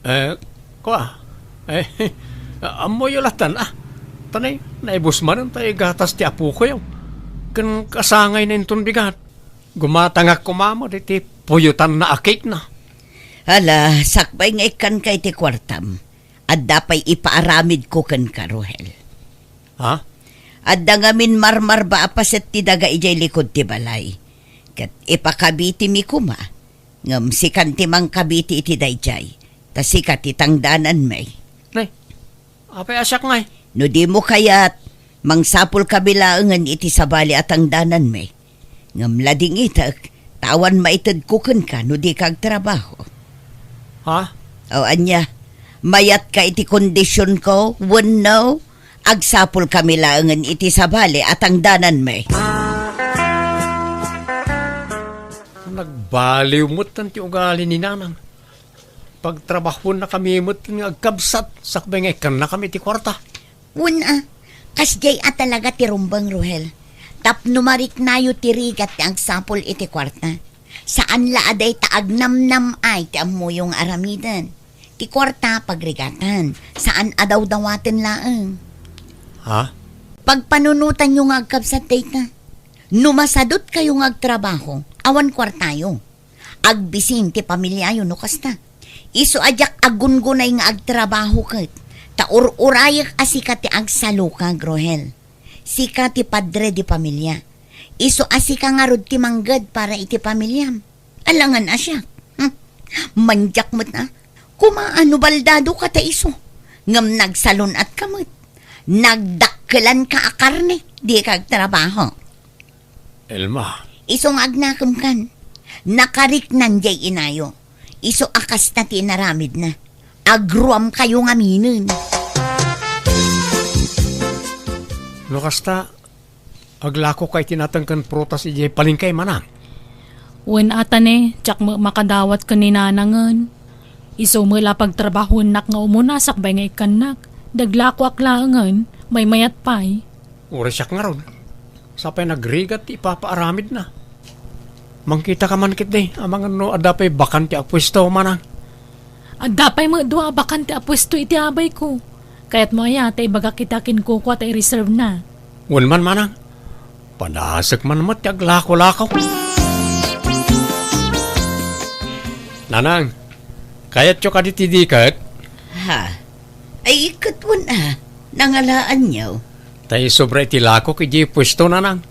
Eh, kua? Eh, ammoyo latan, ah. Tanay, naibus manen tay gatas ti apokoyo. Ken kasangayna inton bigat. Gumatangak koma met iti puyotanna a cake na. Ala, sakbay nga ikkanka iti kuartam. Adda pay ipaaramidko kenka, Rohel. Ha? Adda ngamin marmarba a paset ti daga idiay likud ti balay. Ket ipakabitimi koma, ngem sikan ti mangkabiti iti daydiay, ta sika ti tangdananmi. Nay, apay a siak ngay? No dimo kayat, mangsapulkami laengen iti sabali a tangdananmi. Ngem ladingitek, ta awan maitedko kenka no dika agtrabaho. Ha? O ania, mayatka iti kondisionko wenno agsapulkami laengen iti sabali a tangdananmi? Nagbaliw met ti ugali ni Nanang. Pagtrabahonnakami met nga agkabsat sakbay nga ikkannakami ti kuarta. Wen a, kasdiay a talaga ti rumbeng, Rohel. Tapno mariknayo ti rigat ti agsapul iti kuarta. Saan la a dayta agnamnam-ay ti ammoyo nga aramiden. Ti kuarta, pagrigatan. Saan a dawdawaten laeng. Ha? Pagpanunotanyo nga agkabsat dayta. No masadutkayo nga agtrabaho, awan kuartayo. Agbisin ti pamiliayo no kasta. Isu a diak aggungunay nga agtrabaho ket, ta ur-urayek a sika ti agsalukag, Rohel. Sika ti padre di pamilia. Isu a sika ngarud ti mangged para iti pamiliam. Alangan a siak. Hmm. Mandiak met a. Kumaano baldadoka ta isu. Ngem nagsalun-atka met. Nagdakkelanka a karne, dika agtrabaho. Elma. Isu nga agnakemkan. Nakariknan diay inayo. Isu a kasta ti inaramidna. Agruamkayo ngaminen. No kasta, aglakoka iti nateng ken prutas idiay palengke, Manang? Wen a ta ne, diak met makadawat ken ni Nanangen. Isu met la pagtrabahoennak nga umuna sakbay nga ikkannak. Daglakoak laengen, maymayat pay. Uray siak ngarud. Sapay nagrigat ti ipapaaramidna. Mangkitaka man ketdi, amangan no adda pay bakante a puesto, Manang. Adda pay met dua a bakante a puesto iti abayko. Kayatmo aya ta ibagak ita kenkuana ta i-reserve na? Wen man, Manang. Padasek man met ti aglako-lako. Nanang, kayatyo kadi ti diket? Ha? Ay, ket wen a, nangalaanyo. Ta isobra iti lakok idiay puesto, Nanang.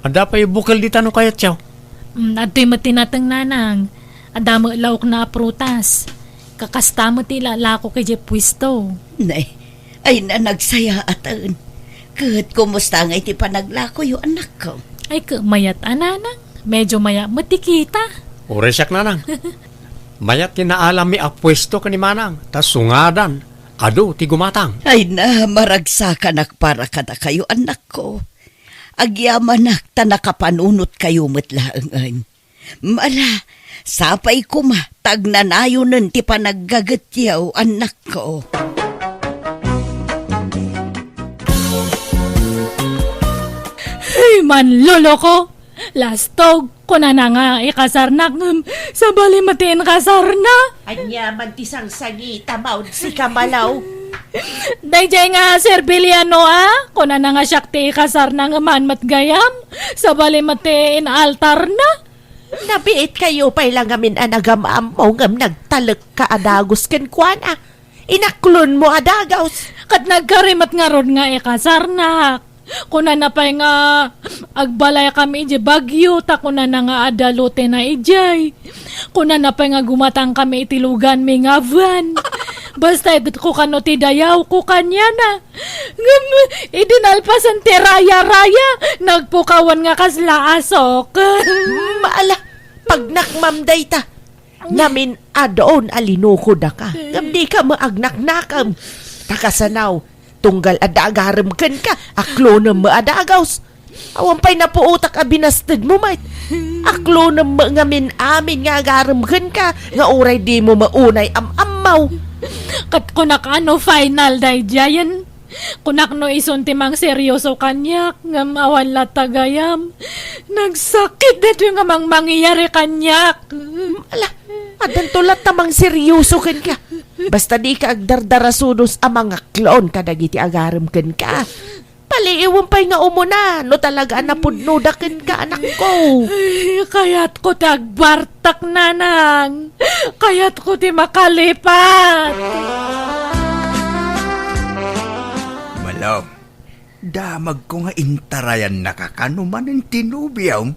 Adda pay bukel dita no kayatyo. Mm, adtoy met ti nateng, Nanang. Adda met laokna a prutas. Kakasta met ti ilalakok idiay puesto. Nay, ay na nagsayaaten. Ket kumusta ngay ti panaglakoyo, anakko? Ay, ket mayat a, Nanang. Medyo mayat met ti kita. Uray siak, Nanang. Mayat ti naalammi a puesto ken ni Manang, ta sungadan, adu ti gumatang. Ay na, maragsakanak para kadakayo, anakko. Agyamanak ta nakapanunotkayo met laengen. Ala, sapay koma ta agnanayonen ti panaggagetyo, anakko. Hey, manloloko! Lastog, kunana nga ikasarnak ngem sabali met ti inkasarna. Ania man ti sangsangita, Maud, sika malaw? Daydiay nga serbiliano a, kunana nga siak ti ikasarna ngem haan met gayam, sabali met ti inaltarna. Nabiit kayo pay la ngamin a nagam-ammo ngem nagtalekka a dagus kenkuana. Inaklonmo a dagus. Ket nagkari met ngarud nga ikasarnak. Kunana pay nga agbalaykami idiay Baguio, ta kunana nga adda lotena idiay. Kunana pay nga gumatangkami iti luganmi nga van. Basta itedko kano ti dayawko kaniana. Ngem, idi nalpasen ti raya-raya, nagpukawan nga kasla asok. Mm, ala, pagnakmam dayta. Ngamin adun a linukodaka. Ngem dika met agnaknakam. Ta kasano, tunggal adda agarem kenka, aklonem met a dagus. Awan pay napuotak a binastedmo met. Aklonem met ngamin amin nga agarem kenka, nga uray dimo met unay am-ammo. Ket kunak a no final daydiayen. Kunak no isun ti mangseryoso kaniak, ngem awan latta gayam. Nagsakit daytoy nga mangmangiyari kaniak. Ala, addanto latta mangseryoso kenka. Basta dika agdardarasudos a mangaklon kadagiti agarem kenka. Paliiwem pay nga umuna no talaga a napudnoda kenka, anakko. Ay, kayatko ti agbartak, nanang. Kayatko ti makalipat. Malo, damagko nga intarayannaka kano manen ti nobiom.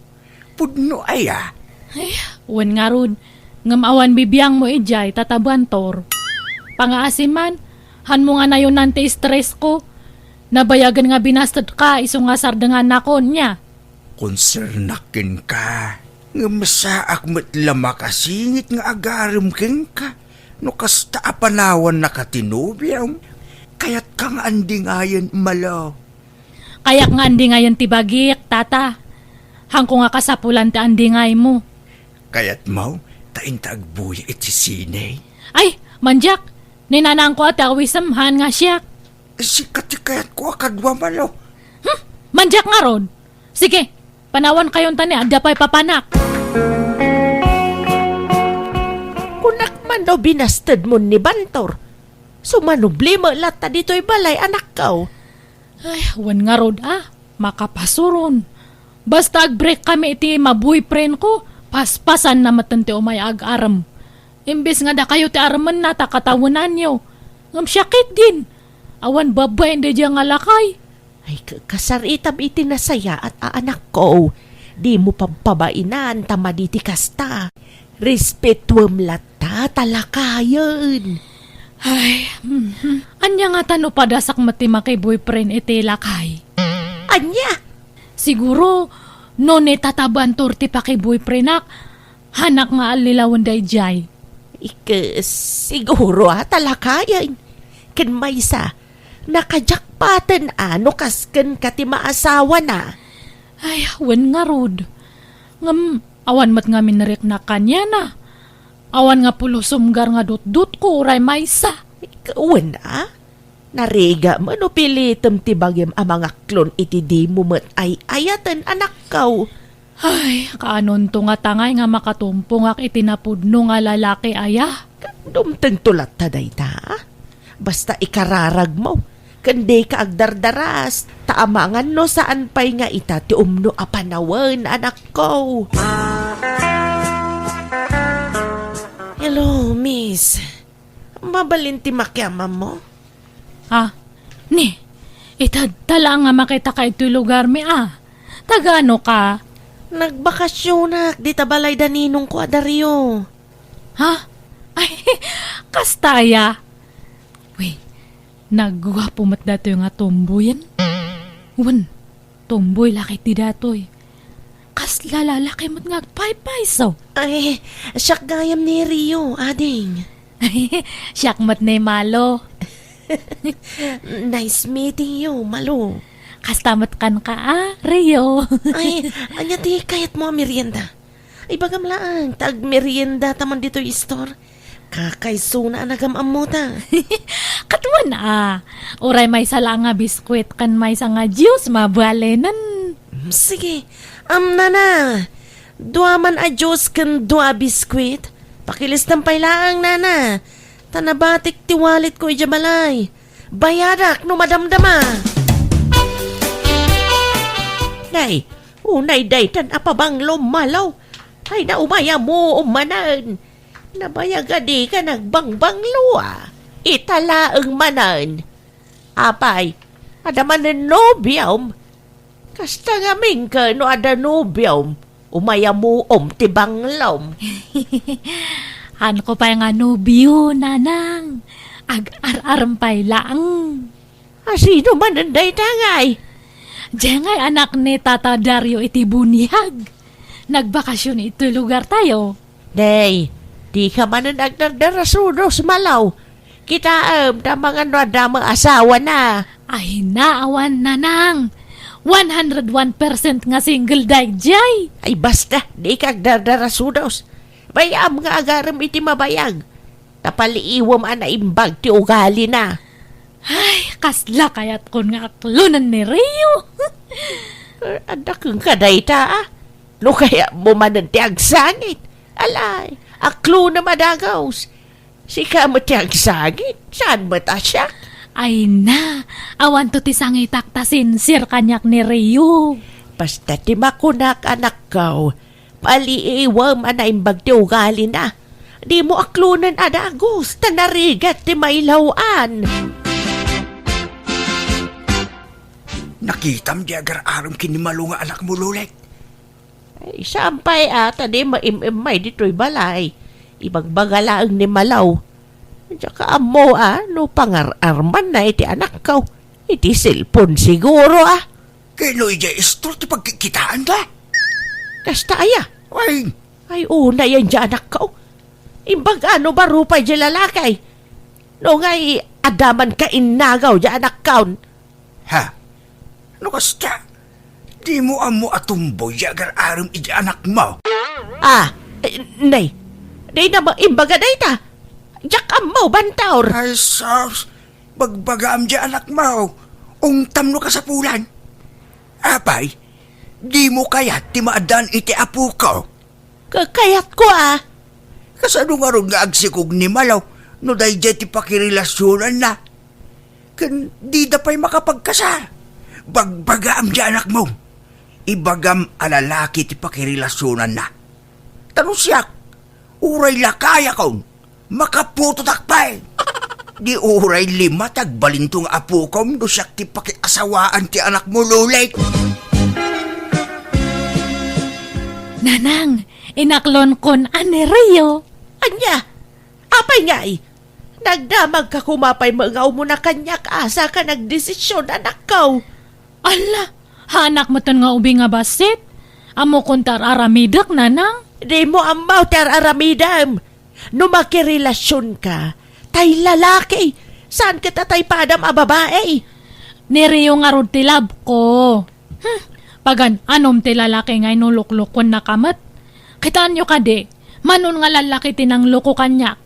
Pudno aya? Ay, wen ngarud. Ngem awan bibiangmo idiay, Tata Bantor. Pangaasiman, hanmo nga nayonan ti stress ko. Nabayagen nga binastedka isu nga sardengannakon, nia? Konsernak kenka, ngem saak met la makasingit nga agarem kenka no kasta a panawannaka ti nobiom. Kayatka nga andingayen, Malo. Kayak nga andingayen ti bagik, Tata. Hanko nga kasapulan ti andingaymo. Kayatmo ta inta agbuya iti sine? Ay, mandiak! Ni nanangko a ti awisem, haan nga siak. Sika ti kayatko a kadua, Malo. Hmm? Mandiak ngarud! Sige, panawankayon ta ni adda pay papanak. Kunak man no binastedmon ni Bantor. Sumanubli met latta ditoy balay, anakko. Ay, wen ngarud a, makapasuron. Basta agbreak kami iti ma-boyfriend ko, paspasanna metten ti umay agarem. Imbes nga dakayo ti aremenna ta katawenanyo. Ngem siak ketdin. Awan babbain daydiay nga lakay. Ay, ka-, kasaritam iti nasayaat a anakko. Dimo pabpabainan ta madi ti kasta. Respetuem latta ta lakayen. Ay, mhm. Ania ngata no padasak met ti makiboyfriend iti lakay? Ania? Siguro, no ni Tata Bantor ti pakiboyfriendak, hanak nga allilawen daydiay. Ike, siguro a ta lakayen. Ken maysa, nakajakpaten a no kas kenka ti maasawana. Ay, wen ngarud. Ngem, awan met ngamin nariknak kaniana. Awan nga pulos sumgar nga dutdotko uray maysa. Wen a? Narigat met no pilitem ti bagim a mangaklon iti dimo met ay-ayaten, anakko. Ay, kaanonto nga tangay nga makatumpongak iti napudno nga lalaki aya? Dumtengto latta dayta. Basta ikararagmo, ken dika agdardaras, ta amangan no saan pay nga ita ti umno a panawen, anakko. Hello, miss. Mabalin ti makiamammo? Ah, ni, itedta laeng nga makitaka itoy lugarmi a. Taga-ano ka? Nagbakasyonak dita balay da ninongko a Dario. Ha? Ay, kasta aya? Uy, nagguapo met datoy nga tomboyen. Wen, tomboy la ketdi datoy. Kasla lalaki met nga agpaypayso. Ay, siak gayam ni Rio, ading. Siak met ni Malo. Nice meeting you, Malo. Kasta met kenka a, Rio. Ay, ania ti kayatmo a merienda? Ibagam laeng ta agmeriendata man ditoy store. Kakaisuna a nagam-ammota. Ket wen a, uray maysa laeng nga biskuit ken maysa nga juice, mabalinen. Mm, sige. Am, nana, dua man a juice ken dua a biskuit. Pakilistem pay laeng, nana. Ta nabatik ti walletko idiay balay. Bayadak no madamdama. Nay, unay daytan a pabanglo, Malo. Ay, naumay a muom manen. Nabayag a dika nagbangbanglo a. Ita laeng manen. Apay, adda manen nobiom? Kasta ngamin ket no adda nobiom, umay a muom ti banglom. Haanko pay nga nobio, nanang. Ag-ar-arem pay laeng. A, sino manen dayta ngay? Diay ngay anak ni Tata Dario iti buniag. Nagbakasyon iti lugartayo. Nay, dika manen agdardarasudos, Malo. Kitaem, ta mangan no adda met asawana. Ay, naawan, nanang. One hundred one percent nga single daydiay. Ay, basta, dika agdardarasudos. Bay-am nga agarem iti mabayag. Ta paliiwem a naimbag ti ugalina. Ay, kasla kayatkon nga aklonen ni Rio. Eh, adda kenka dayta, a? No kayatmo manen ti agsangit. Alay, aklonem a dagus. Sika met ti agsangit, saan met a siak? Ay na, awanto ti sangitak ta sinsir kaniak ni Rio. Basta ti makunak, anakko, paliiwem a naimbag ti ugalina. Dimo aklonen a dagus, ta narigat ti mailaw-an. Nakitam di agar-arem ken ni Malo nga anakmo, Lolet? Ay, saan pay a, ta di maim-immay ditoy balay. Ibagbaga laeng ni Malo. Diak ammo a, no pangar-armanna iti anakko. Iti cellphone siguro, a. Ken no idiay istor ti pagkikkitaanda? Kasta aya? Ay. Ay, unay diay anakko. Imbag a no baro pay diay lalaki. No ngay, adda man kainnagaw diay anakko. Ha? No kasta, dimo ammo a tomboy diay agar-arem iti anakmo? Ah, eh, nay, dayta met imbaga dayta. Diak ammo, Bantor. Ay, sus, bagbagaam diay anakmo. Ungtam no kasapulan. Apay, dimo kayat ti maaddaan iti apoko? Ka-, kayatko, a. Kasano ngarud nga agsikog ni Malo no daydiay ti pakirelasionanna? Ken dida pay makapagkasar. Bagbagaam diay anakmo. Ibagam a lalaki ti pakirelasionanna. Ta no siak, uray lakayakon, makaputotak pay. Di uray lima ti agbalinto nga apokom no siak ti pakiasawaan ti anakmo, Lolet. Nanang, inaklonkon a ni Rio. Ania? Apay ngay? Nagdamagka koma pay met nga umuna kaniak, a, saka nagdesisyon, anakko. Ala, haanak metten nga ubing a bassit? Ammokon ti ar-aramidek, nanang? Dimo ammo ti ar-aramidem. No makirelasionka, tay lalaki, saan ket a tay padam a babai. Ni Rio ngarud ti love ko. Hmm, pagan-anom ti lalaki nga inuluklukuennaka met. Kitaenyo kadi, mano nga lallaki ti nangloko kaniak.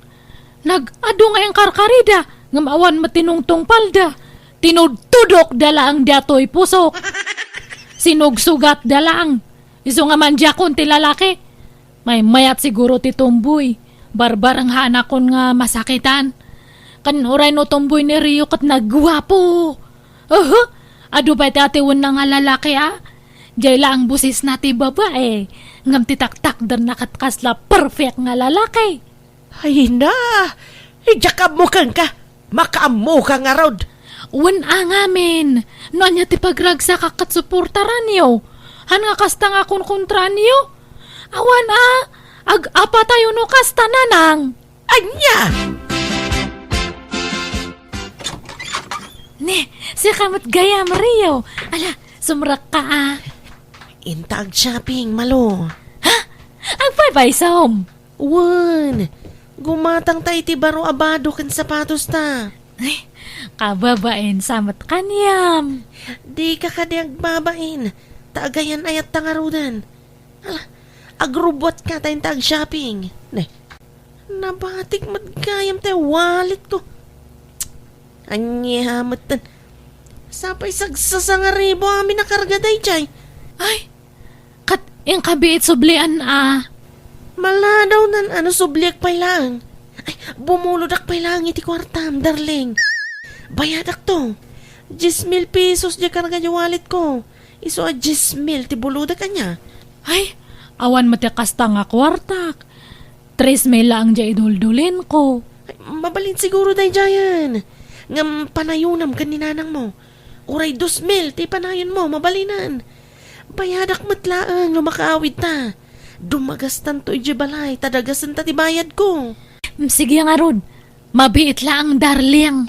Nag-adu nga inkarkarida, ngem awan met ti nungtungpalda. Tinudtudokda laeng diatoy pusok. Sinugsugatda laeng. Isu nga mandiakon ti lalaki. Maymayat siguro ti tomboy. Barbareng haanakon nga masakitan. Ken uray no tomboy ni Rio ket nagguapo. Aha! Adu pay ti atiwenna nga lalaki, a? Diay laeng bosesna ti babai. Ngem ti taktakderna ket kasla perfect nga lalaki. Ay na! Diak ammo kenka! Makaammoka ngarud! Wen a ngamin, no ania ti pagragsakak ket suportaranyo. Han nga kasta nga konkontraanyo? Awan a, ag-apatayo no kasta, nanang. Ania? Ne, sika met gayam, Rio. Ala, sumrekka a. Inta ag-shopping, Malo. Ha? Agpaypaysom? Wen, gumatangta iti baro a bado ken sapatosta. Ay, kababain sa met kaniam. Dika kadi agbabain, ta agayan-ayatta ngaruden. Ala, agrubbuatka ta inta ag-shopping. Ne, nabatik met gayam ti walletko. Ania metten? Sapay sagsasangaribo amin a karga daydiay. Ay, ket inkabiit sublian a. Maladawnan a no subliak pay laeng. Ay, bumulodak pay laeng iti kuartam, darling. Bayadakto. Dies mil pesos diay karga diay walletko. Isu a dies mil ti bulodak, ania? Ay, Awan met ti kasta nga kuartak. Tres mil laeng diay iduldulinko. Ay, mabalin siguro daydiayen. Ngem panayonam ken ni nanangmo. Uray dos mil ti panayonmo, mabalinen. Bayadak met laeng no makaawidta. Dumagastanto idiay balay, ta dagasenta ti bayadko. Mm, sige ngarud. Mabiit laeng, darling.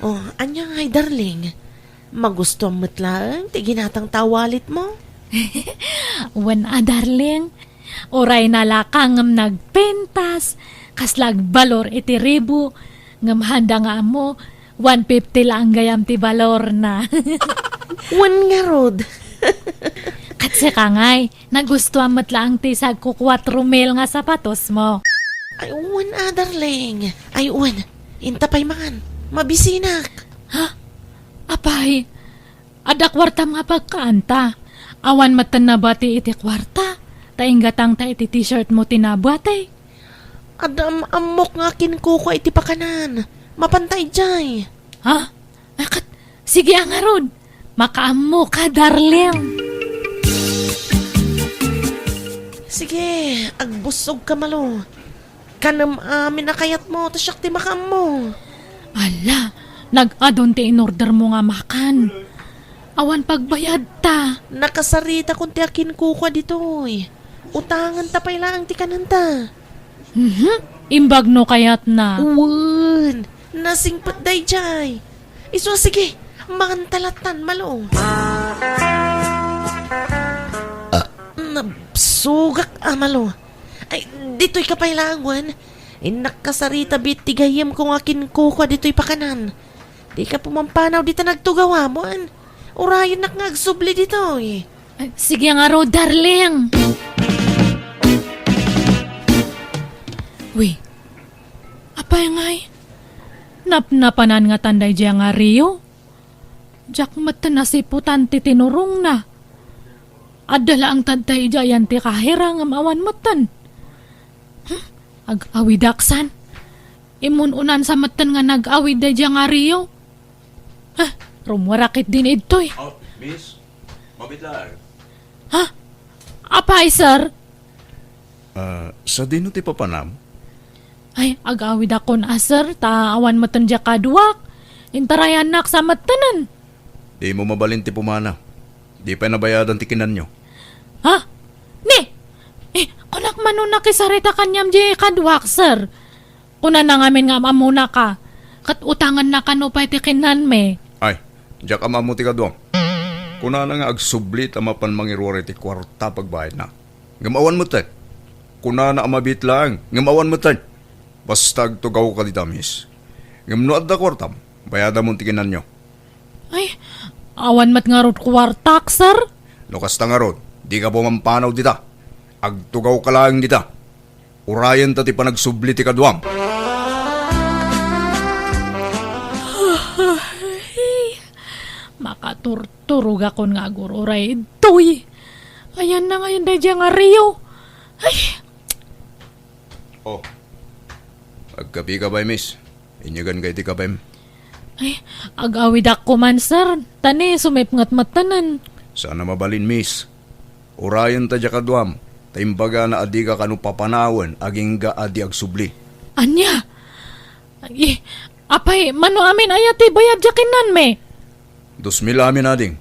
Oh, ania ngay, darling? Magustuam met laeng ti ginatang ta walletmo? Wen a, darling. Uray nalaka ngem nagpintas, kasla agbalor iti ribu, ngem haanda nga ammo, one fifty laeng gayam ti balorna. Wen ngarud. Ket sika ngay, nagustuam met laeng ti sagko kuatro mil nga sapatosmo. Ay, wen a, darling. Ay, wen. Inta pay man. Mabisinak. Ha? Apay, adda kuartam nga pagkaanta. Awan metten nabati iti kuarta. Ta inggatangta iti t-shirtmo ti nabati. Adda am-ammok nga akinkukua iti pakanan. Mapanta idiay. Ha? Akat, sige a ngarud. Makaammoka, darling. Sige, agbussogka, Malo. Kanem amin a kayatmo, ta siak ti makaammo. Ala, nag-adun ti inordermo nga makan. Awan pagbayadta. Nakasaritakon ti akinkukua ditoy. Utangenta pay laeng ti kanenta. Mhm. Imbag no kayatna. Wen, nasingpet daydiay. Isu, sige, manganta lattan, Malo. Ah, nabsogak a, Malo. Ay, ditoyka pay laeng, wen. Innak kasarita bet ti gayyemko nga akinkukua ditoy pakanan. Dika pumampanaw dita nagtugawam, wen. Urayennak nga agsubli ditoy. Ay, sige ngarud, darling. Wi, apay ngay? Napnapanan ngatan daydiay nga Rio? Diak metten nasiputan ti tinurongna. Adda laeng tadta idiay ti kahirang ngem awan metten. Hmm? Ag-awidaksan. Imun-unan sa metten nga nag-awid daydiay nga Rio. Ha? Rummuarak ketdin idtoy. Oh, miss, mabitlaan. Ha? Apay, sir? Ah, sadino ti papanam? Ay, ag-awidakon a, sir, ta awan metten diay kaduak. Intarayannak sa mettenen. Dimo mabalin ti pumanaw. Di pay nabayadan ti kinanyo. Ha? Ni? Eh, kunak man no nakisarita kaniam diay kaduak, sir. Kunana ngamin nga am-ammonaka, ket utanganna kano pay ti kinanmi. Ay, diak am-ammo ti kaduam. Kunana nga agsubli ta mapan mangiruar iti kuarta pagbayadna. Ngem awan metten. Kunana a mabiit laeng, ngem awan metten. Basta agtugawka dita, miss. Ngem no adda kuartam, bayadamon ti kinanyo. Ay, awan met ngarud kuartak, sir. No kasta ngarud, dika pumampanaw dita. Agtugawka laeng dita. Urayenta ti panagsubli ti kaduam. Makaturturogakon nga agur-uray ditoy. Ayanna ngayen daydiay nga Rio. Ay! Oh. Agkapika pay, miss. Inyaganka iti kapem. Ay, ag-awidakon man, sir. Ta ni, sumipnget mettenen. Saan a mabalin, miss. Urayenta diay kaduam, ta imbagana a dika kano papanawen agingga a di agsubli. Ania? Ay, apay, mano amin aya ti bayad diay kinanmi? Dos mil amin, ading.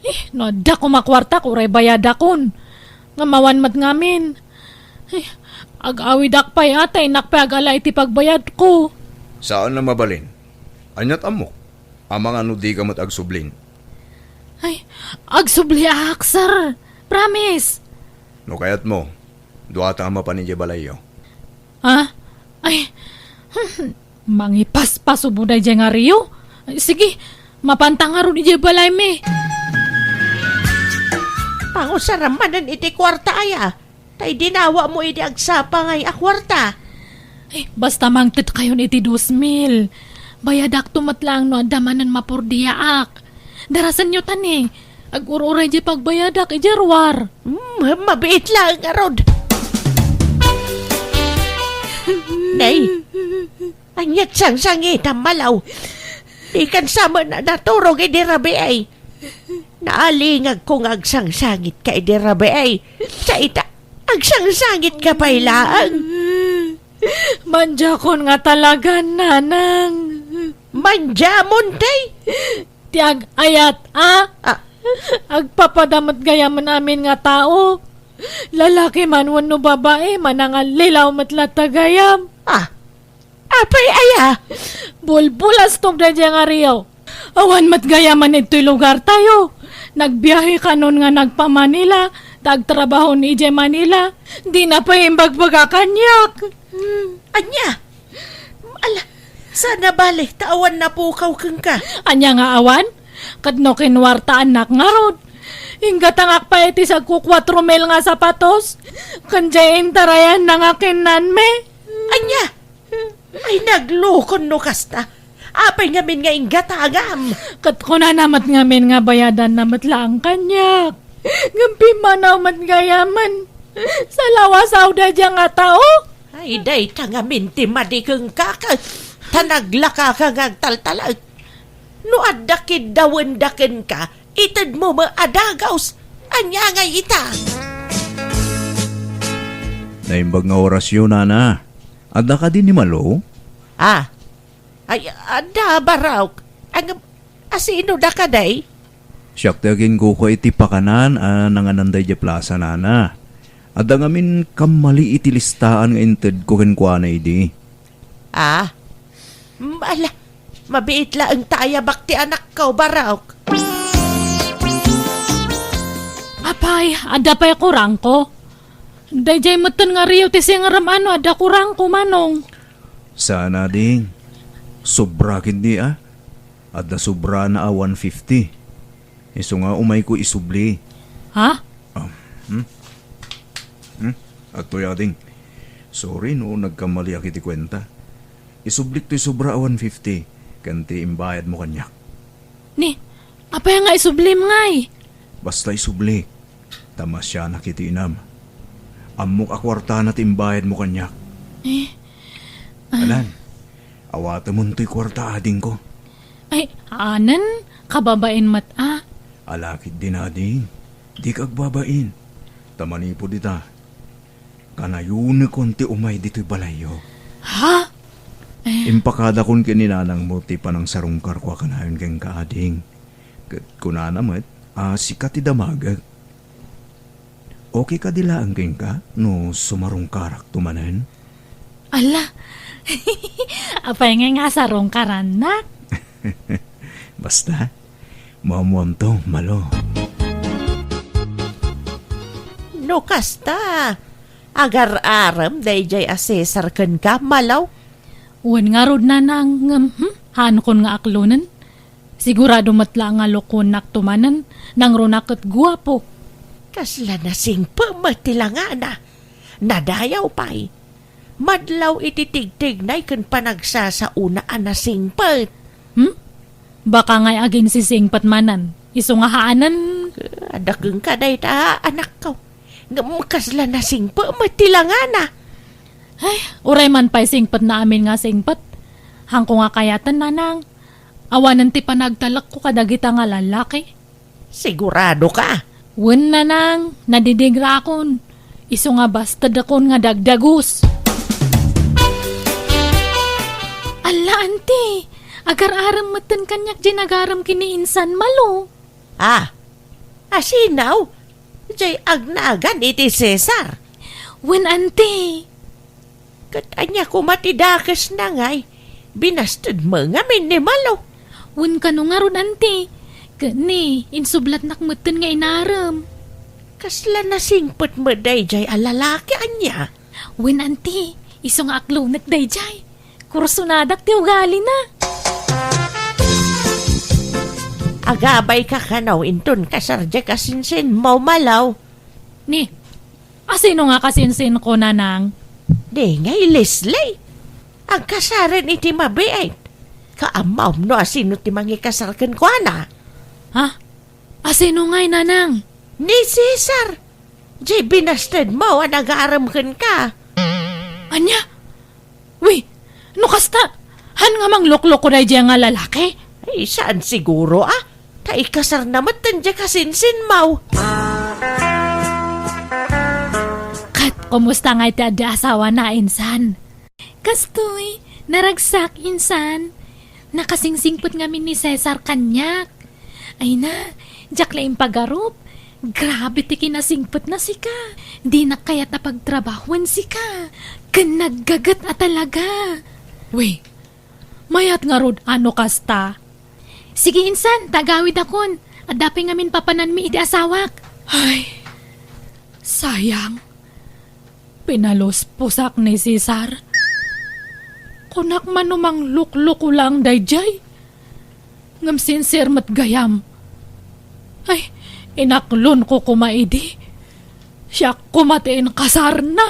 Eh, no adda koma kuartak, uray bayadakon. Ngem awan met ngamin. Eh, ag-awidak pay a ta innak pay agala iti pagbayadko. Saan a mabalin. Aniat ammok? Amangan no dika met agsublin. Ay, agsubliak, sir. Promise. No kayatmo, duata a mapan idiay balayyo. Ha? Ay, mangipaspasubo daydiay nga Rio? Ay, sige, mapanta ngarud idiay balaymi. Pangusaram manen iti kuarta aya, ta idinawamo idi agsapa ngay a kuarta. Ay, basta mangtedkayon iti dos mil. Bayadakto met laeng no adda manen mapurdiaak. Darasenyo ta ni, agur-uray diay pagbayadak idiay ruar. Hmm, mabiit laeng ngarud. Nay, aniat sangsangitam, Malaw? Dikan sa met a naturog idi rabii. Naalingagko nga agsangsangitka idi rabii. Sa ita, agsangsangitka pay laeng. Madiakon nga talagan, nanang. Madiamon, tay? Ti ag-ayat, a? Ah. Agpapada met gayam amin nga tao. Lalaki man wenno babai, manangallilaw met latta gayam. Ah. Apay aya? Bulbulastok daydiay nga rio. Awan met gayam ditoy lugartayo. Nagbiahe kanon nga nagpa-Manila, ta agtrabaho idiay Manila. Dina pay imbagbaga kaniak. Hmm, ania? Ala, saan a bale, ta awan napukaw kenka. Ania nga awan? Ket no kinuartaannak ngarud, inggatangak pay iti sagko kuatro mil nga sapatos, ken diay intarayanna nga kinnanmi. Ania? Ay, naglukon no kasta. Apay ngamin nga inggatangam? Ket kunana met ngamin nga bayadanna met laeng kaniak. Ngem pimmanaw met gayamen. Salawasaw daydiay nga tao. Ay, dayta ngamin ti madi kenka, ket ta naglakaka nga agtaltalek. No adda kiddawenda kenka, itedmo met a dagus. Ania ngay ita? Naimbag nga orasyo, nana. Adda kadi ni Malo? Ah. Ay, adda, Barok. Ang, asino da kadi? Siak ti aginkuko iti pakanan a nanganan daydiay plasa, nana. Adda ngamin kammali iti listaan nga intedko kenkuana idi. Ah? Mm, ala, mabiit laeng ta ayabak ti anakko, Barok. Apay, adda pay kurangko. Daydiay metten nga rio ti singerem a no adda kurangko, Manong. Saan a, ding. Sobra ketdi, a. Adda sobrana a one fifty. Isu nga umayko isubli. Ha? Ah, hmm? Hmm? Adtoy, ading. Sorry no nagkammaliak iti kuenta. Isublik toy sobra a one fifty ken ti imbayadmo kaniak. Ni, apay nga isublim ngay? Basta isublik. Ta masianak iti inam. Ammok a kuartana ti imbayadmo kaniak. Eh, ah. Alan, awatemon toy kuarta, adingko. Ay, anen, kababain met a. Ala ketdin, ading, dika agbabain. Ta manipud ita, kanayonekon ti umay ditoy balayyo. Ha? Eh. Impakadakon ken ni nanangmo ti panangsarungkarko a kanayon kenka, ading. Ket kunana met a sika ti damagek. Okay kadi laeng kenka no sumarungkarakto manen? Ala! Apay ngay nga sarungkarannak? Basta, maammoamto, Malo. No kasta, agar-arem daydiay a Cesar kenka, Malo? Wen ngarud, nanang, ngem, hmm, haankon nga aklonen. Sigurado met la nga lokonakto manen, nangruna ket guapo. Kasla nasingpet met ti langana. Nadayaw pay. Madlaw iti tigtignay ken panagsasaona a nasingpet. Hmm? Baka ngay aginsisingpet manen, isu nga haanen. Adda kenka dayta, anakko. Ngem kasla nasingpet met ti langana. Ay, uray man pay singpetna amin nga singpet. Haanko nga kayaten, nanang. Awanen ti panagtalekko kadagita nga lallaki. Sigurado ka? Wen, nanang, nadidingrakon. Isu nga bastedakon nga dagdagus. Alla, anti, agar-arem metten kaniak diay nagarem ken ni insan, Malo. Ah, asino? Diay agnagan iti Cesar? Wen, anti. Ket ania koma ti dakesna ngay? Binastedmo ngamin ni Malo. Wen, kano ngarud, anti? Ket ni, insublatnak metten nga inarem. Kasla nasingpet met daydiay a lalaki, ania? Wen, anti, isu nga aklonek daydiay. Kursonadak ti ugalina. Agabayka kano inton kasar diay kasinsinmo, Malo? Ni, asino nga kasinsinko, nanang? Di ngay Leslie. Agkasaren iti mabiit. Kaammom no asino ti mangikasar kenkuana? Ha? Asino ngay, nanang? Ni Cesar. Diay binastedmo a nagarem kenka. Ania? Wi, no kasta, han nga manglukloko daydiay nga lalaki? Ay, saan siguro, a? Ta ikasarna met ten diay kasinsinmaw. Ket kumusta ngay ti adda asawana, insan? Kastoy, naragsak, insan. Nakasingsingpet ngamin ni Cesar kaniak. Ay na, diak la impagarup. Grabe ti kinasingpetna sika. Dinak kayat a pagtrabahoen sika. Ken naggaget a talaga. Wen, mayat ngarud no kasta. Sige, insan, ta agawidakon. Adda pay ngamin papananmi iti asawak. Ay, sayang. Pinalusposak ni Cesar. Kunak man no manglukloko lang daydiay. Ngem sincere met gayam. Ay, inaklonko koma idi. Siak koma ti inkasarna.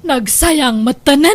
Nagsayang metten.